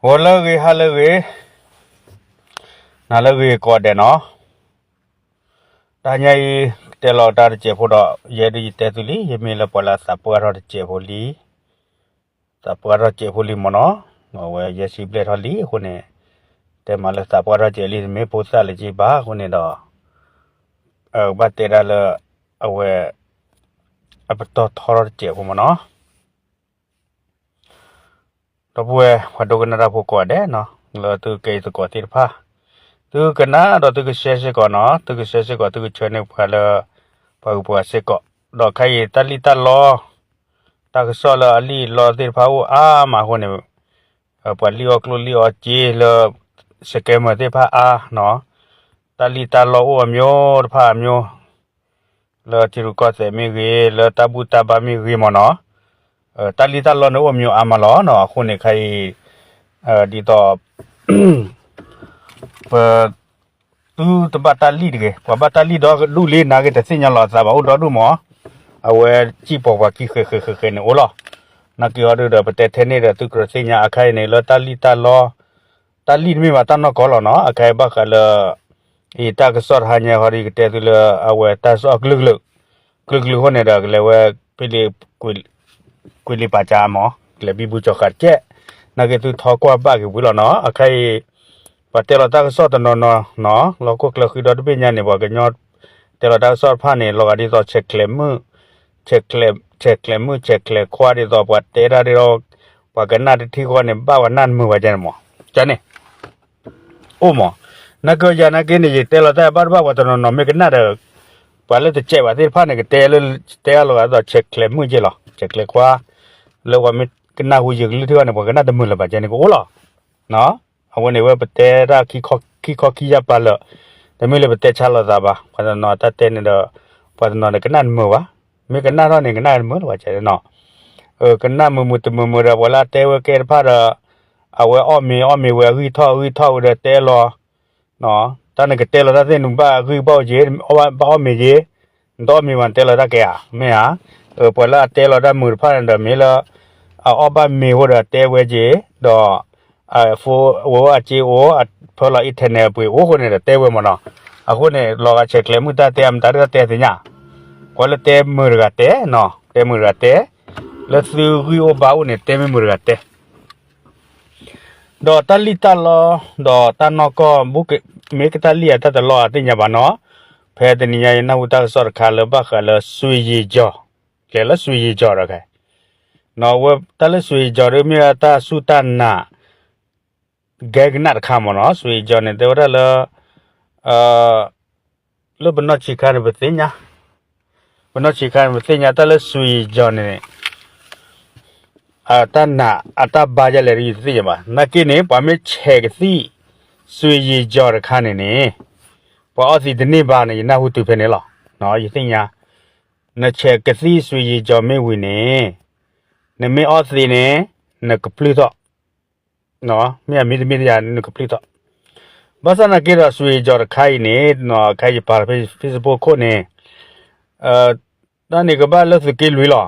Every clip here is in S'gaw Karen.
ဂီၤလၢအဂ့ၤ ဟါလၢအဂ့ၤ, နၤလၢအဂ့ၤကိးဂၤဒဲးနီၤ. တဟါညါအံၤ ကတဲလီၤတၢ်တစဲးဖိဒီး ယဲဒၣ်ယတဲသုလံ ယမ့ၢ်လၢပှၤလၢအသးပှၢ်ထီၣ်တစဲးဖိလံ, သးပှၢ်ထီၣ်စဲးဖိလံမ့ၢ်နီၤ. အဝဲယဲစံးဘျဲၣ်ထီၣ်လံအဃိန့ၣ်, တဲမးလၢသးပှၢ်ထီၣ်စဲးလံ တမ့ၢ်ဖိသၣ်လၢၤက့ဘၣ်အဃိန့ၣ်ဒီး, ကဘၣ်တဲဒၣ်လၢ အဝဲ အပတီၢ်ထီထီၣ်တစဲးဖိမ့ၢ်နီၤ. ဒီပုၢ်ဝဲၢ် ပှၤဒိကနၣ်တၢ်ဖိကိးဂၤဒဲးနီၤ, လၢသုကဲယသကိးသ့ၣ်တဖၣ်, သုကနၣ်ဒီးသုကshareစ့ၢ်ကီးနီၤ, သုကshareစ့ၢ်ကီး သုကဆှၢန့ၢ်ပှၤလၢ ပှၤဂုၤပှၤဂၤစ့ၢ်ကီး, ဒီးခဲအံၤတၢ်လံၣ်တၢ်လီ တၢ်ကစီၣ်လၢအလံၣ်အလီသ့ၣ်တဖၣ်အိၣ်အါမးအဃိန့ၣ်, ပှၤလံၣ်အီၣ်ကျိၣ်လံၣ်အီၣ်စ့လၢ scammer သ့ၣ်တဖၣ်အါနီၤ, တၢ်လံၣ်တၢ်လီအိၣ်အမျိုးတဖၣ်အမျိုး လၢထံရူၢ်ကီၢ်သဲးမ့ၢ်ဂ့ၤ, လၢတၢ်ဘူၣ်တၢ်ဘါမ့ၢ်ဂ့ၤမ့ၢ်နီၤ, တၢ်လံၣ်တၢ်လီန့ၣ်အိၣ်အမျိုးအါမးလီၤနီၤ. အဃိန့ၣ်ခဲအံၤ ဒ်သိး ပ သုတဘၣ်တၢ်လံၣ်တဂ့ၤ, ပှၤဘၣ်တၢ်လံၣ်ဒီဒူၣ်လံ နာ်က့တသ့ၣ်ညါလီၤအသးဘၣ် အိၣ်ဒီဒူၣ်မး, အဝဲစံၣ်ပိာ်ပှၤခံဃဲးဃဲးဃဲးဃဲးန့ၣ်အိၣ်လီၤ. နာ်က့အီၤဒုဒီး ပတဲထဲန့ၣ်ဒီး သုကြၢးသ့ၣ်ညါ အခဲအံၤန့ၣ် လၢတၢ်လံၣ်တၢ်လီ တၢ်လံၣ်တမ့ၢ်ဘၣ်တၢ်နီၢ်ကီၢ်လီၤနီၤ, အခဲအံၤဘၣ်ဃးလၢ အံၤတၢ်ကစီၣ်တဟါညါဃီဒီး ယကတဲသုလၢအဝဲတၢ်ကစီၣ်အကလုာ်ကလုာ်, ကလုာ်ကလုာ်အဃိန့ၣ်ဒီး ကလဲၤဝဲ ကွံာ်လံာ်ပာ်ကါမး, ကလဲၤဘံဘူကၠီၤဃာ်တကဲး, နာ်က့သုထီကွၢ်ဘၣ်က့ၤဝံၤလီၤနီၤ. အခဲအံၤ ပှၤတဲလီၤတၢ်ကစီၣ်တနီၤနီၤနီၤ, လီၤခိၣ်ကျၢၢ်ဃံဒီတဘ့ၣ်ညါန့ၣ် ပှၤကညီ တဲလီၤတၢ်ကစီၣ်တဖၣ်န့ၣ် လီၤဂာ်ဒ်သိးဆဲးကျဲးမုၢ်, ဆဲးကျဲးမုၢ် ဆဲးကျဲးခွါဒ်သိးပှၤတဲတၢ်ဒ်ဒီး ပှၤကနၣ်တထံၣ်ဃီန့ၣ် ဘၣ်ပှၤနၢ်တမုာ်ဘၣ်ကဲန့ၣ်မး, ကန့ၣ် အိၣ်မး, နာ်က့ယၤနာ်က့န့ၣ် ယတဲလီၤတၢ်ဘၣ်တဘၣ်ပှၤတနီၤနီၤမ့ၢ်ကနၣ်ဒီး ပှၤလၢတစဲးဘၣ်သ့ၣ်တဖၣ်န့ၣ် ကတဲလၢ တဲအါလီၤဂာ်ဒ်သိးဆဲးကျဲးမုၢ်က့လီၤ, ဆဲးကျဲးခွါ, လၢပှၤမ့ၢ်ကနၣ်ဟူယကလုၢ်ထံၣ်ဃီန့ၣ် ပှၤကနၣ်တမုာ်လၢၤဘၣ်ကဲန့ၣ်ကအိၣ်လီၤ. အဝဲန့ၣ်ဝဲပတဲတၢ်ခံခီခံယၢ်ပာ်လၢာ်, တမ့ၢ်လၢပတဲဆါလီၤသးဘၣ်, ပှၤတနီၤတၢ်တဲန့ၣ်ဒီး ပှၤတနီၤန့ၣ်ကနၣ်တမုာ်ဘၣ်, မ့ၢ်ကနၣ်ထီၣ်န့ၣ် ကနၣ်တမုာ်လၢၤဘၣ်ကဲန့ၣ်နီၤ, ကနၣ်မုာ်မုာ်တမုာ်မုာ်ဒီး ပှၤလၢအတဲဝဲကဲတဖၣ်ဒီး အဝဲအီၣ်မ့ၤအီၣ်မ့ၤဝဲအဂံၢ်ထီၣ်အဂံၢ်ထီၣ်ဝဲဒီးတဲလီၤ တၢ်နကတဲလီၤတၢ်သ့ၣ်နဘၣ်ဂံၢ်ဘၣ်အိၣ်က့ၤ, ဘၣ်အီၣ်မ့ၤက့ၤ, နတအီၣ်မ့ၤဘၣ်နတဲလီၤတၢ်ကဲဧါ, မ့ၢ်ဧါ, ပှၤလၢအတဲလီၤတၢ်မုာ်တဖၣ်န့ၣ်ဒီးမ့ၢ်လၢ အအီၣ်ဘၣ်မ့ၤဃိဒီးတဲဝဲက့ၤ, ဒီး အဖိဝဲဝဲအစ့အိၣ်, အဖၢလီၤ internet အပှ့ၤအိၣ်ဃိန့ၣ်ဒီးတဲဝဲမ့ၢ်နီၤ, အဃိန့ၣ် လီၤဂာ်ဆဲးကျဲးမုၢ်တၢ်တဲအမတၤဒၣ်တဲသ့ၣ်ညါ, ပှၤလၢတဲမုာ်တဂၤတဲနီၤ, တဲမုာ်တဂၤတဲ, လၢသုဂံၢ်အိၣ်ဘါအိၣ်န့ၣ် တဲမ့ၢ်မုာ်တဂၤတဲ ဒီးတၢ်လံၣ်တၢ်လီ ဒီးတၢ်နီၢ်ကီၢ် မ့ၢ်ကတၢ်လံၣ်အတၢ်တလီၢ်အသ့ၣ်ညါဘၣ်နီၤ, ဖဲတနံၤညါအံၤ နၢ်ဟူတၢ်ကစီၣ်တခါလၢဘၣ်ဃးလၢ စွေရေကျော်, ကဲလၢ စွေရေကျော် ဒီးခဲ, ဝဲတၢ်လၢ စွေရေကျော် ဒီးမ့ၢ်ဝဲတၢ်စူၢ်တၢ်နာ် ကဲကနၣ်တခါမ့ၢ်နီၤ, စွေရေကျော် န့ၣ် တဲဝဲဒၣ်လၢ လၢပနီၢ်ဆံးခါန့ၣ် ပသ့ၣ်ညါ, ပနီၢ်ဆံးခါန့ၣ် ပသ့ၣ်ညါတၢ်လၢ စွေရေကျော် န့ၣ်န့ၣ် တၢ်နာ်အတၢ်ဘါယဲလဲၣ်ဒီးယတသ့ၣ်ညါဘၣ်. နာ်က့န့ၣ် ပှၤမ့ၢ်ဆဲးကသံၣ် စွေရေကျော် တခါန့ၣ်န့ၣ် ပှၤအီၣ်သံးတန့ၢ်ဘၣ်န့ၣ် ယနၢ်ဟူတုၤဖဲန့ၣ်လီၤ. ယသ့ၣ်ညါ, နဆဲးကသံၣ် စွေရေကျော် မ့ၢ်ဝံၤန့ၣ် နမ့ၢ်အီၣ်သံးန့ၣ် နကပျုၢ်ထီၣ် မ့ၢ်အမ့ၢ်တမ့ၢ်တယၤ နကပျုၢ်ထီၣ်. ဘၣ်ဆၣ်နာ်က့ဒီး စွေရေကျော် တခါအံၤန့ၣ် ခဲအံၤယပာ်လီၤဖဲ Facebook ခိၣ်န့ၣ် တၢ်န့ၣ်ကဘၣ်လၢသုးက့လွံၢ်လီၤ.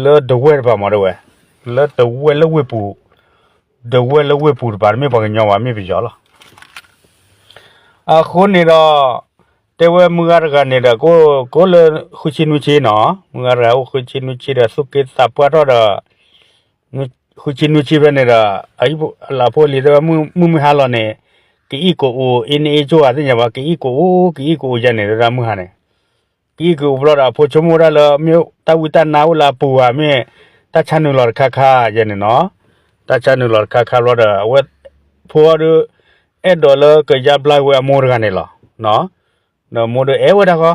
လၢဒဝဲၢ်တပၤမ့ၢ်ဒဝဲၢ်, လၢဒဝဲၢ်လၢဝ့ၢ်ပူၤ, ဒဝဲၢ်လၢဝ့ၢ်ပူၤတပၤ တမ့ၢ်ပှၤကညီဘၣ် မ့ၢ်ပယီၤလီၤ. အဃိန့ၣ်ဒီး တဲဝဲမုၢ်ဂၤတဂၤန့ၣ်ဒီး ကအိၣ်လၢဃုဆံနွံဆံနီၤ, မုၢ်ဂၤတဂၤအိၣ်ဃုဆံနွံဆံဒီး သူၣ်က့သးပှၢ်ထီၣ်ဒီး ဃုဆံနွံဆံဖဲန့ၣ်ဒီး အလၢအဖိလံၤတဲဝဲ မုၢ်မုၢ်ဟါလီၤန့ၣ် ကအံၣ်ကအိၣ် အ့န့အ့ကၠိဂၤသ့ၣ်ညါဘၣ် ကအံၣ်ကအိၣ် ကအံၣ်ကအိၣ်ယဲန့ၣ် တဲဝဲဒၣ်မုၢ်ဟါန့ၣ် ကအံၣ်ကအိၣ်ဘျီဒီး အဖိဆိကမိၣ်ဝဲဒၣ်လၢ မ့ၢ်တၢ်ဝံတၢ်နါအိၣ်လၢအပူၤဧါ မ့ၢ်တၢ်ဆါနုာ်လီၤတခါခါယဲန့ၣ်နီၤ, တၢ်ဆါနုာ်လီၤတခါခါဘျီဒီး အဝဲဖိအီၤဒီး အဲၣ်ဒိးလၢကယါဘျါဝဲအမိၢ်တဂၤန့ၣ်လီၤ. ဒီးမိၢ်ဒီးအဲၣ်ဝဲဒၣ်ဃီ,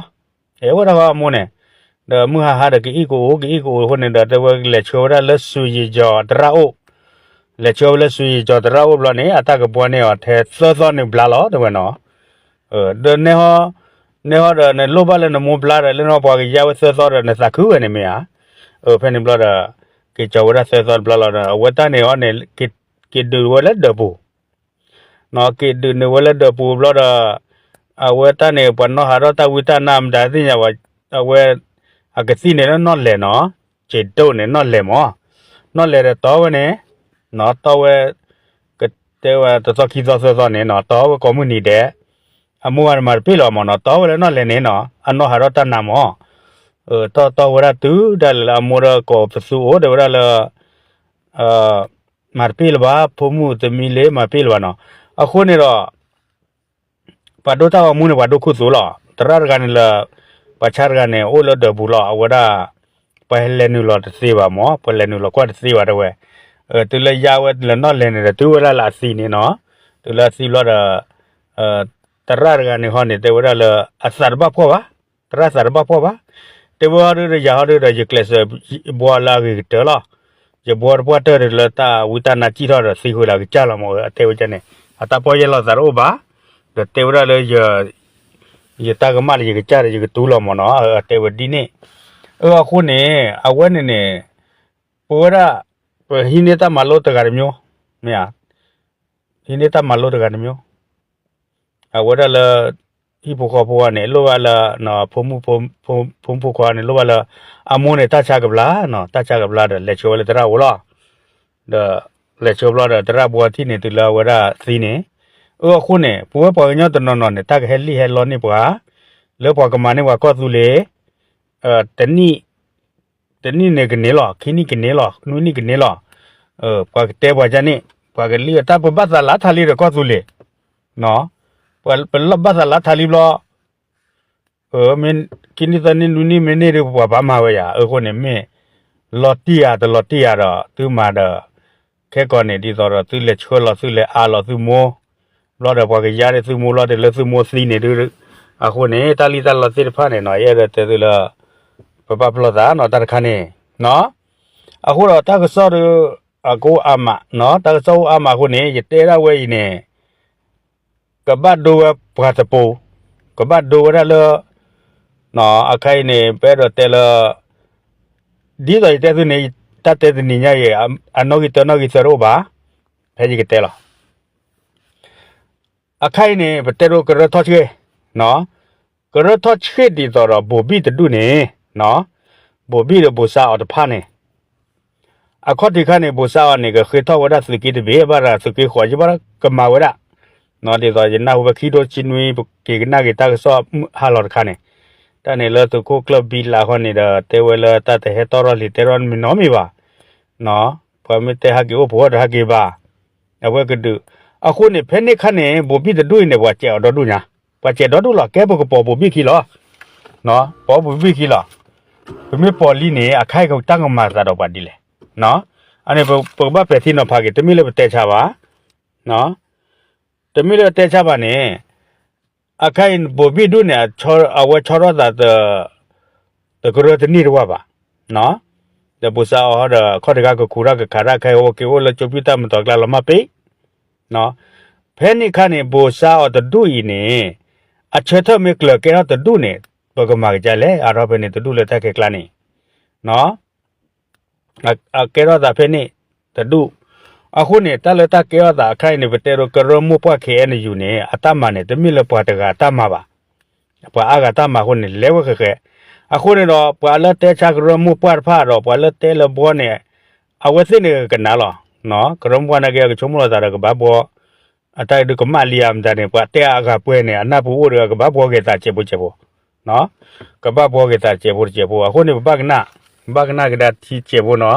အဲၣ်ဝဲဒၣ်ဃီအမိၢ်န့ၣ်, ဒီးမုၢ်ဟါဟါဒီးကအံၣ်ကအိၣ် ကအံၣ်ကအိၣ်အဃိန့ၣ်ဒီး တဲဝဲလဲၤဆှၢဝဲဒၣ်လၢစွေရေကျော်တရၣ်အိၣ်, လဲၤဆှၢဝဲလၢစွေရေကျော်တရၣ်အိၣ်ဘျီန့ၣ် အတၢ်ကဘှီန့ၢ်အီၤထဲသၢသီန့ၣ်ဘျါလီၤ တဲဝဲနီၤ. ဒီး နဲဟီဒီးနလိၣ်ဘၣ်လၢနမိၢ်ဘျါဒီး လၢနီၢ်ပှၤကယါဝဲသၢသီဒီးနသးခုဝဲန့ၣ်မ့ၢ်ဧါ. ဖဲန့ၣ်ဘျီဒီး က့ၤကၠီၤဝဲဒၣ်သၢသီတဘျီလီၤဒီး အဝဲတၢ်န့ၣ်အီၤန့ၣ် က့ၤဒုးဝဲလၢဒၢးပူၤ က့ၤဒုးန့ၢ်ဝဲလၢဒၢးပူၤဘျီဒီး အဝဲတၢ်န့ၣ် ပှၤနီၣ်ဟးထီၣ်တၢ်ဝံတၢ်နါမတၤသ့ၣ်ညါဘၣ်, အဝဲ အကသံၣ်န့ၣ်လၢနီၣ်လဲၢ်နီၤ, စံးဒိၣ်န့ၣ်နီၣ်လဲၢ်မး, နီၣ်လဲၢ်ဒီးတီဝဲန့ၣ်, တီဝဲ က တဲဝဲတသီခံသီသၢသီန့ၣ်နီၤ တီဝဲကိးမုၢ်နံၤဒဲး, အမိၢ်ဂၤတမၤတပ့ၢ်လီၤမၢ်နီၤ တီဝဲလၢနီၢ်လဲၣ်န့ၣ်နီၤ အနီၢ်ဟးထီၣ်တၢ်နါမၢ်, တီတီဝဲဒၣ်တုၤဒၣ်လဲာ်လၢအမိၢ်ဒီးကိးပသူအိၣ်ဒီးဝဲဒၣ်လၢ မၤတပ့ၢ်လၢၤဘၣ် ဖိမုၣ်သမံလ့မၤတပ့ၢ်လၢၤဘၣ်နီၤ, အဃိန့ၣ်ဒီး ပှၤဒိတၢ်ဂီၤမူန့ၣ် ပှၤဒိခိၣ်သူလီၤ. သရၣ်တဂၤန့ၣ်လၢ ပှၤဆါတဂၤန့ၣ် အိၣ်လၢဒၢးပူၤလီၤ. အဝဲဒၣ် ပှၤဟဲလဲၤနုာ်လီၤတသ့ဘၣ်မၢ်, ပှၤလဲၤနုာ်လီၤကွၢ်တသ့ဘၣ်တဲဝဲ. တုၤလၢယါဝဲလၢနီၢ်လဲၣ်န့ၣ်ဒီး တုၤဝဲဒၣ်လၢအသံန့ၣ်နီၤ, တုၤလၢအသံဘျီဒီး သရၣ်တဂၤန့ၣ်ဟီန့ၣ် တဲဝဲဒၣ်လၢ အသးတဘၣ်ဖှီၣ်ဘၣ်, သရၣ်သးတဘၣ်ဖှီၣ်ဘၣ်. တဲဝဲဟီဒုဒီးယၤဟီဒုဒီး ယကျဲးစၢးဘှီလၢအဂ့ၤကတၢၢ်လီၤ. ယဘှီတပှၢ်တၢၢ်ဒီးလၢတၢ်ဝံတၢ်နါစံၣ်ထီၣ်ဒီးသံဃုာ်ဒီးကစၢ်လီၤမၢ် အတဲဝဲန့ၣ်, အတၢ်ပီၢ်ယၢ်လီၤသးတအိၣ်ဘၣ်, ဒီးတဲဝဲဒၣ်လၢ ယတၢ်ကမၣ်လၢယကစၢ်ဒီးယကတူၢ်လီၤမၢ်နီၤ အတဲဝဲဒ်န့ၣ်. အဃိန့ၣ် အဝဲန့ၣ်န့ၣ် ပဝဲဒၣ် ပဟံးန့ၢ်တၢ်မၤလိတဂၤတမျိုး, မ့ၢ်ဧါ, ဟံးန့ၢ်တၢ်မၤလိတဂၤတမျိုး အဝဲဒၣ်လၢ ဟံၣ်ဖိဃီဖိအံၤန့ၣ် လိၣ်ဘၣ်လၢ ဖိမုၣ်ဖိခွါန့ၣ် လိၣ်ဘၣ်လၢ အမိၢ်န့ၣ် တၢ်ဆါကဘျါနီၤ တၢ်ဆါကဘျါဒီး လဲၤဆှၢဝဲလၢသရၣ်အိၣ်လီၤ. ဒီး လဲၤဆှၢဘျီဒီး သရၣ်ဘှီထံၣ်န့ၣ် တုၤလၢအဝဲဒၣ်သံန့ၣ်, အဃိန့ၣ် ပဝဲပှၤကညီတနီၤနီၤန့ၣ် တၢ်ကဟဲလံၣ်ဟဲလီန့ၢ်ပှၤ လၢပှၤကမၤန့ၢ်ပှၤကီၢ်သူလ့ၤ တနံၣ် တနံၣ်န့ၣ်ကန့ၢ်လီၤ ခံနံၣ်ကန့ၢ်လီၤ နွံနံၣ်ကန့ၢ်လီၤ. ပှၤကတဲပှၤကန့ၣ် ပှၤကလံၣ်အတၢ် ပဘၣ်သးလၢထးလံဒီးကီၢ်သူလ့ၤ, ပဘၣ်သးလၢထးလံဘျီ ခံနံၣ်သၢနံၣ်နွံနံၣ်မ့ၢ်န့ၢ်ဒီး ပှၤဘၣ်မၤဝဲယၤ အဃိန့ၣ်မ့ၢ် လီၤတံၢ်ယၤတလီၤတံၢ်ယၤဒီး သုမၤဒီး ခဲကီးန့ၣ် ဒ်သိးဒီးသုလဲၤဆှၢလီၤသုလဲၤအါလီၤသုမိၢ် ဘျီဒီးပှၤကယါဒီးသုမိၢ်ဘျီဒီးလၢသုမိၢ်သံန့ၣ်ဒုး အဃိန့ၣ် တၢ်လံၣ်တၢ်လီသ့ၣ်တဖၣ်န့ၣ်နီၤ ယအဲၣ်ဒိးတဲသုလၢ ပဘၣ်ပလီၢ်သးနီၤ တၢ်တခါန့ၣ် အဃိဒီးတၢ်ကစီၣ်ဒီး အကအိၣ်အါမး တၢ်ကစီၣ်အိၣ်အါမးအဃိန့ၣ် ယတဲဒၣ်ဝဲအံၤန့ၣ် ကဘၣ်ဒိဝဲပှၤတပူၤ, ကဘၣ်ဒိဝဲဒၣ်လၢ အခါအံၤန့ၣ် ပအဲၣ်ဒိးတဲလၢ ဒ်သိးယတဲသုန့ၣ် တၢ်တဲတနံၤညါအံၤ အနီၣ်ဂံၢ်တၢနီၣ်ဂံၢ်သၢတအိၣ်ဘၣ်, ဖဲယကတဲလီၤ. အခါအံၤန့ၣ် ပတဲဒိကရၢထီၣ်ဆှ့ၣ်, ကရၢထီၣ်ဆှ့ၣ်ဒ်သိးဒီး ဘိၣ်ဘံၣ်တဒူၣ်န့ၣ်, ဘိၣ်ဘံၣ်ဒီးဘိၣ်စါအီၤတဖၣ်န့ၣ် အခီၣ်ထံးခါန့ၣ် ဘိၣ်စါအီၤန့ၣ် ကဃ့ထီၣ်ဝဲဒၣ်သုးက့တဘ့ၣ် ဘၣ်ဒီးသုးက့ဃီး ယဘၣ်ကမၤဝဲဒၣ်, ဒ်သိးယနၢ်ဟူဖဲခံထိဆံနွံ ပက့ၤကနၣ်က့ၤတၢ်ကစီၣ်ဟါလီၤတခါန့ၣ်, တၢ်န့ၣ်လၢသုးခိၣ်ကျၢၢ်ဘံလးဃီန့ၣ်ဒီး တဲဝဲလၢတၢ်တဟဲတီၣ်ထီၣ်လံၤတဲထီၣ်မ့ၢ်နီတမံၤဘၣ်, ပှၤမ့ၢ်တဲဟဲက့ၤအိၣ်ဖှိၣ်ဒီးဟဲက့ၤဘၣ်, အဝဲကဒုး, အဃိန့ၣ် ဖဲန့ၣ်ခါန့ၣ် ဘိၣ်ဘံၣ်တဒူၣ်အံၤန့ၣ် ပှၤစဲးအီၤဒီဒူၣ်ညါ, ပှၤစဲးဒီဒူၣ်လီၤ ကဲပကပိာ်ဘိၣ်ဘံၣ်ခံလီၤ ပိာ်ဘိၣ်ဘံၣ်ခံလီၤ, ပမ့ၢ်ပိာ်လံန့ၣ် အခါအံၤတၢ်ကမၤသးဒီးပှၤဒ်လဲၣ်, အန့ၣ် ပကဘၣ်ပဲာ်ထံနီၤဖးက့ၤ တမ့ၢ်လၢပတဲဆါဘၣ်, တမ့ၢ်လၢပတဲဆါဘၣ်န့ၣ်, အခါအံၤဘိၣ်ဘံၣ်ဒူၣ်န့ၣ် အဝဲဆီထီၣ်သး တကရၢတန့ၢ်တဝၢ်ဘၣ်, ဒီးဘိၣ်စါအီၤဒီး ခီၣ်တဂၤကခူၣ်တၢ်ကခးတၢ်ခဲအံၤ အိၣ်က့ၤအိၣ်လၢကၠိပံၣ်တၢ်မတီၤကျါလီၤမၢ်ပ့ၣ် ဖဲန့ၣ်ခါန့ၣ် ဘိၣ်စါအီၤတဒူၣ်အံၤန့ၣ် အဆၢထၢၣ်မ့ၢ်ကျၢၤကဲထီၣ်တဒူၣ်န့ၣ် ပကမၤကစၢ်လဲၣ် အါထီၣ်ဖဲန့ၣ်တဒူၣ်လၢတၢ်ခဲကျါန့ၣ် အကဲထီၣ်သးဖဲန့ၣ်တဒူၣ်, အဃိန့ၣ် တၢ်လၢတၢ်ကဲထီၣ်သးအခါအံၤန့ၣ် ပတဲဒိကရၢမိၢ်ပှၢ် ခ့ၣ်အဲၣ်ယူၣ်န့ၣ် အတၢ်မၤန့ၣ် တမ့ၢ်လၢပှၤတဂၤတၢ်မၤဘၣ်, ပှၤအါဂၤတၢ်မၤအဃိန့ၣ် လဲၤဝဲဃဲးဃဲး, အဃိန့ၣ်ဒီး ပှၤလၢတဲဆါကရၢမိၢ်ပှၢ်တဖၣ်ဒီး ပှၤလၢတဲလၢဘှီန့ၣ် အဝဲသ့ၣ်န့ၣ်ကနၣ်လီၤ, ကရၢမိၢ်ပှၢ်နာ်က့ အကဆိကမိၣ်လီၤသးဒီးကဘၣ်ဘှီ အတၢ်ဒုးကမၣ်လံဧါမတၤန့ၣ် ပှၤတဲအဂၤပှဲၤန့ၣ် အနၢ်ပူၤအိၣ်ဒီးကဘၣ်ဘှီက့ၤသးစဲးဖိစဲးဖိ, ကဘၣ်ဘှီက့ၤသးစဲးဖိတစဲးဖိ, အဃိန့ၣ် ပဘၣ်ကနၣ်, ပဘၣ်ကနၣ်ကဒါထံစဲးဖိနီၤ,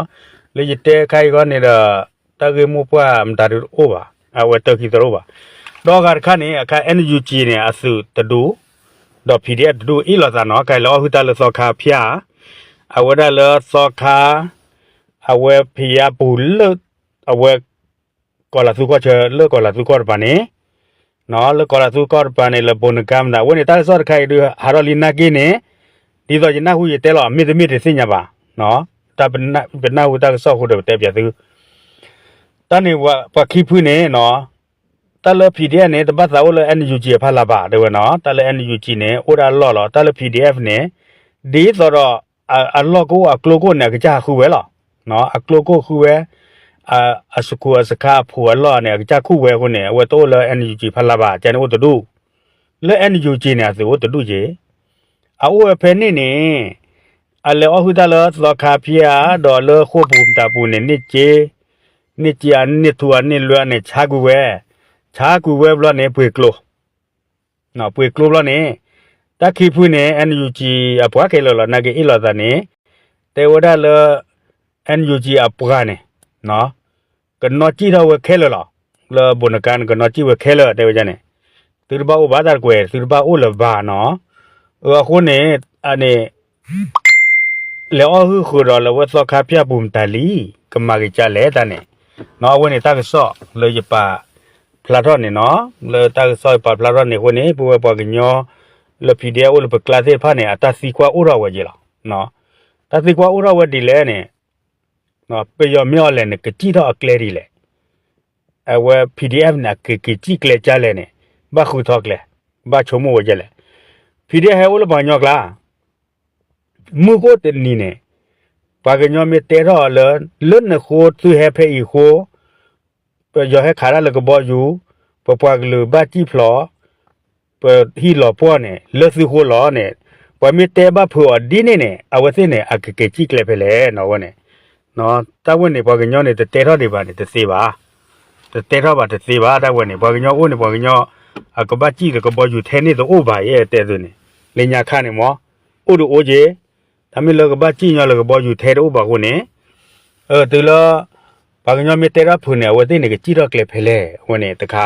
လၢယတဲခါအံၤဂီၢ်န့ၣ်ဒီး တၢ်ဂ့ၢ်မိၢ်ပှၢ်မတၤဒုးတအိၣ်ဘၣ်, အဝဲတၢ်ခံသၢတအိၣ်ဘၣ်, ဒီးအဂၤတခါန့ၣ် အခါ NUG န့ၣ် အသုးတဒူၣ်, ဒီး PDF တဒူၣ်အ့ၣ်လိာ်သးနီၤ, ခါအံၤလၢအီၣ်ဟုၣ်တၢ်လၢသီခါဖၠၣ်, အဝဲဒၣ်လၢသီခါ အဝဲဖယါပူၤလၢ အဝဲ ကီၢ်လၤသူကီၢ်ဆၢ လၢကီၢ်လၤသူကီၢ်တပၤန့ၣ်, လၢကီၢ်လၤသူကီၢ်တပၤန့ၣ် လၢဘိနကါမတၤ အဝဲန့ၣ်တၢ်ကစီၣ်တခါအံၤဒုး ဟးထီၣ်လံနာ်က့န့ၣ်, ဒ်သိးယနၢ်ဟူယတဲလီၤ မ့တမ့ၢ်တသ့ၣ်ညါဘၣ်, တၢ်ပနၢ်ဟူတၢ်ကစီၣ်အဃိဒီးပတဲပၠးသု, တၢ်န့ၣ် ပှၤခံဖုန့ၣ်နီၤ, တၢ်လၢ PDF န့ၣ် တဘၣ်သးအိၣ်လၢ NUG အဖီလာ်ဘၣ် တဲဝဲနီၤ, တၢ်လၢ NUG န့ၣ် အိၣ်ဒၣ်အလီၢ်လီၤ, တၢ်လၢ PDF န့ၣ် ဒ်သိးဒီး အလီၢ်ကအိၣ်အကျိကအိၣ်န့ၣ် အကစၢ်ဟးဃုဝဲလီၤ, အကျိကအိၣ်ဃုဝဲ, အစခူးအစခါအဖှိၣ်အလီၢ်န့ၣ် အကစၢ်ခူၣ်ဝဲအဃိန့ၣ် အဝဲတအိၣ်လၢ NUG ဖီလာ်ဘၣ်, ကန့ၣ်အိၣ်တဒူၣ်, လၢ NUG န့ၣ် အသုးအိၣ်တဒူၣ်က့ၤ, အအိၣ်ဝဲဖဲန့ၣ်န့ၣ်, အလဲၤအီၣ်ဟုၣ်တၢ်လၢသီခါဖၠၣ်ဒီးလၢဃိာ်ပူၤမတၤပူၤန့ၣ် န့ၢ်က့ၤ န့ၢ်စံးအန့ၢ်ထူအန့ၢ်လွဲအန့ၣ် ဆါကွံာ်ဝဲ, ဆါကွံာ်ဝဲဘျီန့ၣ် ပှ့ၤကျိ ပှ့ၤကျိဘျီန့ၣ်, တၢ်ခံဖုန့ၣ် NUG အပှၤခဲလၢာ်လီၤ နာ်က့အ့ၣ်လိာ်သးန့ၣ်, တဲဝဲဒၣ်လၢ NUG အပှၤန့ၣ် ကနီၣ်စံၣ်ထီၣ်ဝဲခဲလၢာ်လီၤ. လၢဘိၣ်နကါန့ၣ် ကနီၣ်စံၣ်ဝဲခဲလၢာ် တဲဝဲဒ်န့ၣ်, သုတဘၣ်အိၣ်ဘၣ်တၢ်တကွဲး သုတဘၣ်အိၣ်လၢၤဘၣ်နီၤ. အဃိန့ၣ် အန့ၣ် လဲၤအီၣ်ဟုၣ်ဃုာ်ဒီးလၢဝဲသီခါဖၠၣ်ပူၤမတၤလံ, ကမၤက့ၤကလဲၣ်တၢ်န့ၣ်, အဝဲန့ၣ်တၢ်ကစီၣ်လၢယပာ်ဖျါထီၣ်န့ၣ်နီၤ, လၢတၢ်ကစီၣ်ယပာ်ဖျါထီၣ်န့ၣ်အဃိန့ၣ် ပဝဲပှၤကညီ လၢ PDF အိၣ်လၢပကျါသ့ၣ်တဖၣ်န့ၣ် အတၢ်သံကွၢ်အိၣ်ထီၣ်ဝဲက့ၤလီၤ. တၢ်သံကွၢ်အိၣ်ထီၣ်ဝဲဒ်လဲၣ်န့ၣ်, ပယီၤမ့ၢ်အီၤလဲၣ်န့ၣ် ကစံၣ်ထီၣ်အကျဲဒ်လဲၣ် အဝဲ PDF န့ၣ် အကက့ၤစံၣ်ကျဲကၢလဲၣ်န့ၣ် ဘၣ်ဃုထီၣ်ကျဲ, ဘၣ်ဆိကမိၣ်ဝဲကၢလဲၣ်. PDF ဟဲအိၣ်လၢပှၤကညီကျါ, မုၢ်ကအိၣ်တနံၤန့ၣ် ပှၤကညီမ့ၢ်တဲထီၣ်အီၤလၢ လၢနဃိသုဟဲဖဲအံၤဃိ ပယီၤဟဲခးတၢ်လၢကဘီယူၤ, ပပှၤကလုာ်ဘၣ်စံၣ်ဖျိး, ပဟံၣ်လီၤပှီၢ်န့ၣ် လၢသုဃိလီၤန့ၣ်, ပှၤမ့ၢ်တဲဘၣ်ဖုးအီၤဒ်န့ၣ်န့ၣ် အဝဲသ့ၣ်န့ၣ် အကက့ၤစံၣ်ကျဲဖဲလဲၣ်နီၤဝဲန့ၣ်, တၢ်ဝဲန့ၣ် ပှၤကညီန့ၣ် တတဲထီၣ်ဒံးဘၣ်န့ၣ် တသ့ဘၣ်, တတဲထီၣ်ဘၣ်တသ့ဘၣ် တၢ်ဝဲန့ၣ် ပှၤကညီအိၣ်န့ၣ် ပှၤကညီ အကဘၣ်စံၣ်လၢကဘီယူၤထဲန့ၣ်တအိၣ်ဘၣ်ယဲတဲသုန့ၣ်, လၢညါခါန့ၣ်မ့ၢ် အိၣ်ဒုးအိၣ်က့ၤ, တၢ်မ့ၢ်လၢကဘၣ်စံၣ်ညီလၢကဘီယူၤထဲတအိၣ်ဘၣ်အဃိန့ၣ်, တုၤလၢ ပှၤကညီမ့ၢ်တဲထီၣ်ဖုးန့ၣ် အဝဲသ့ၣ်န့ၣ် ကစံၣ်ထီၣ်ကျဲဖဲလဲၣ် အဝဲန့ၣ်တခါ,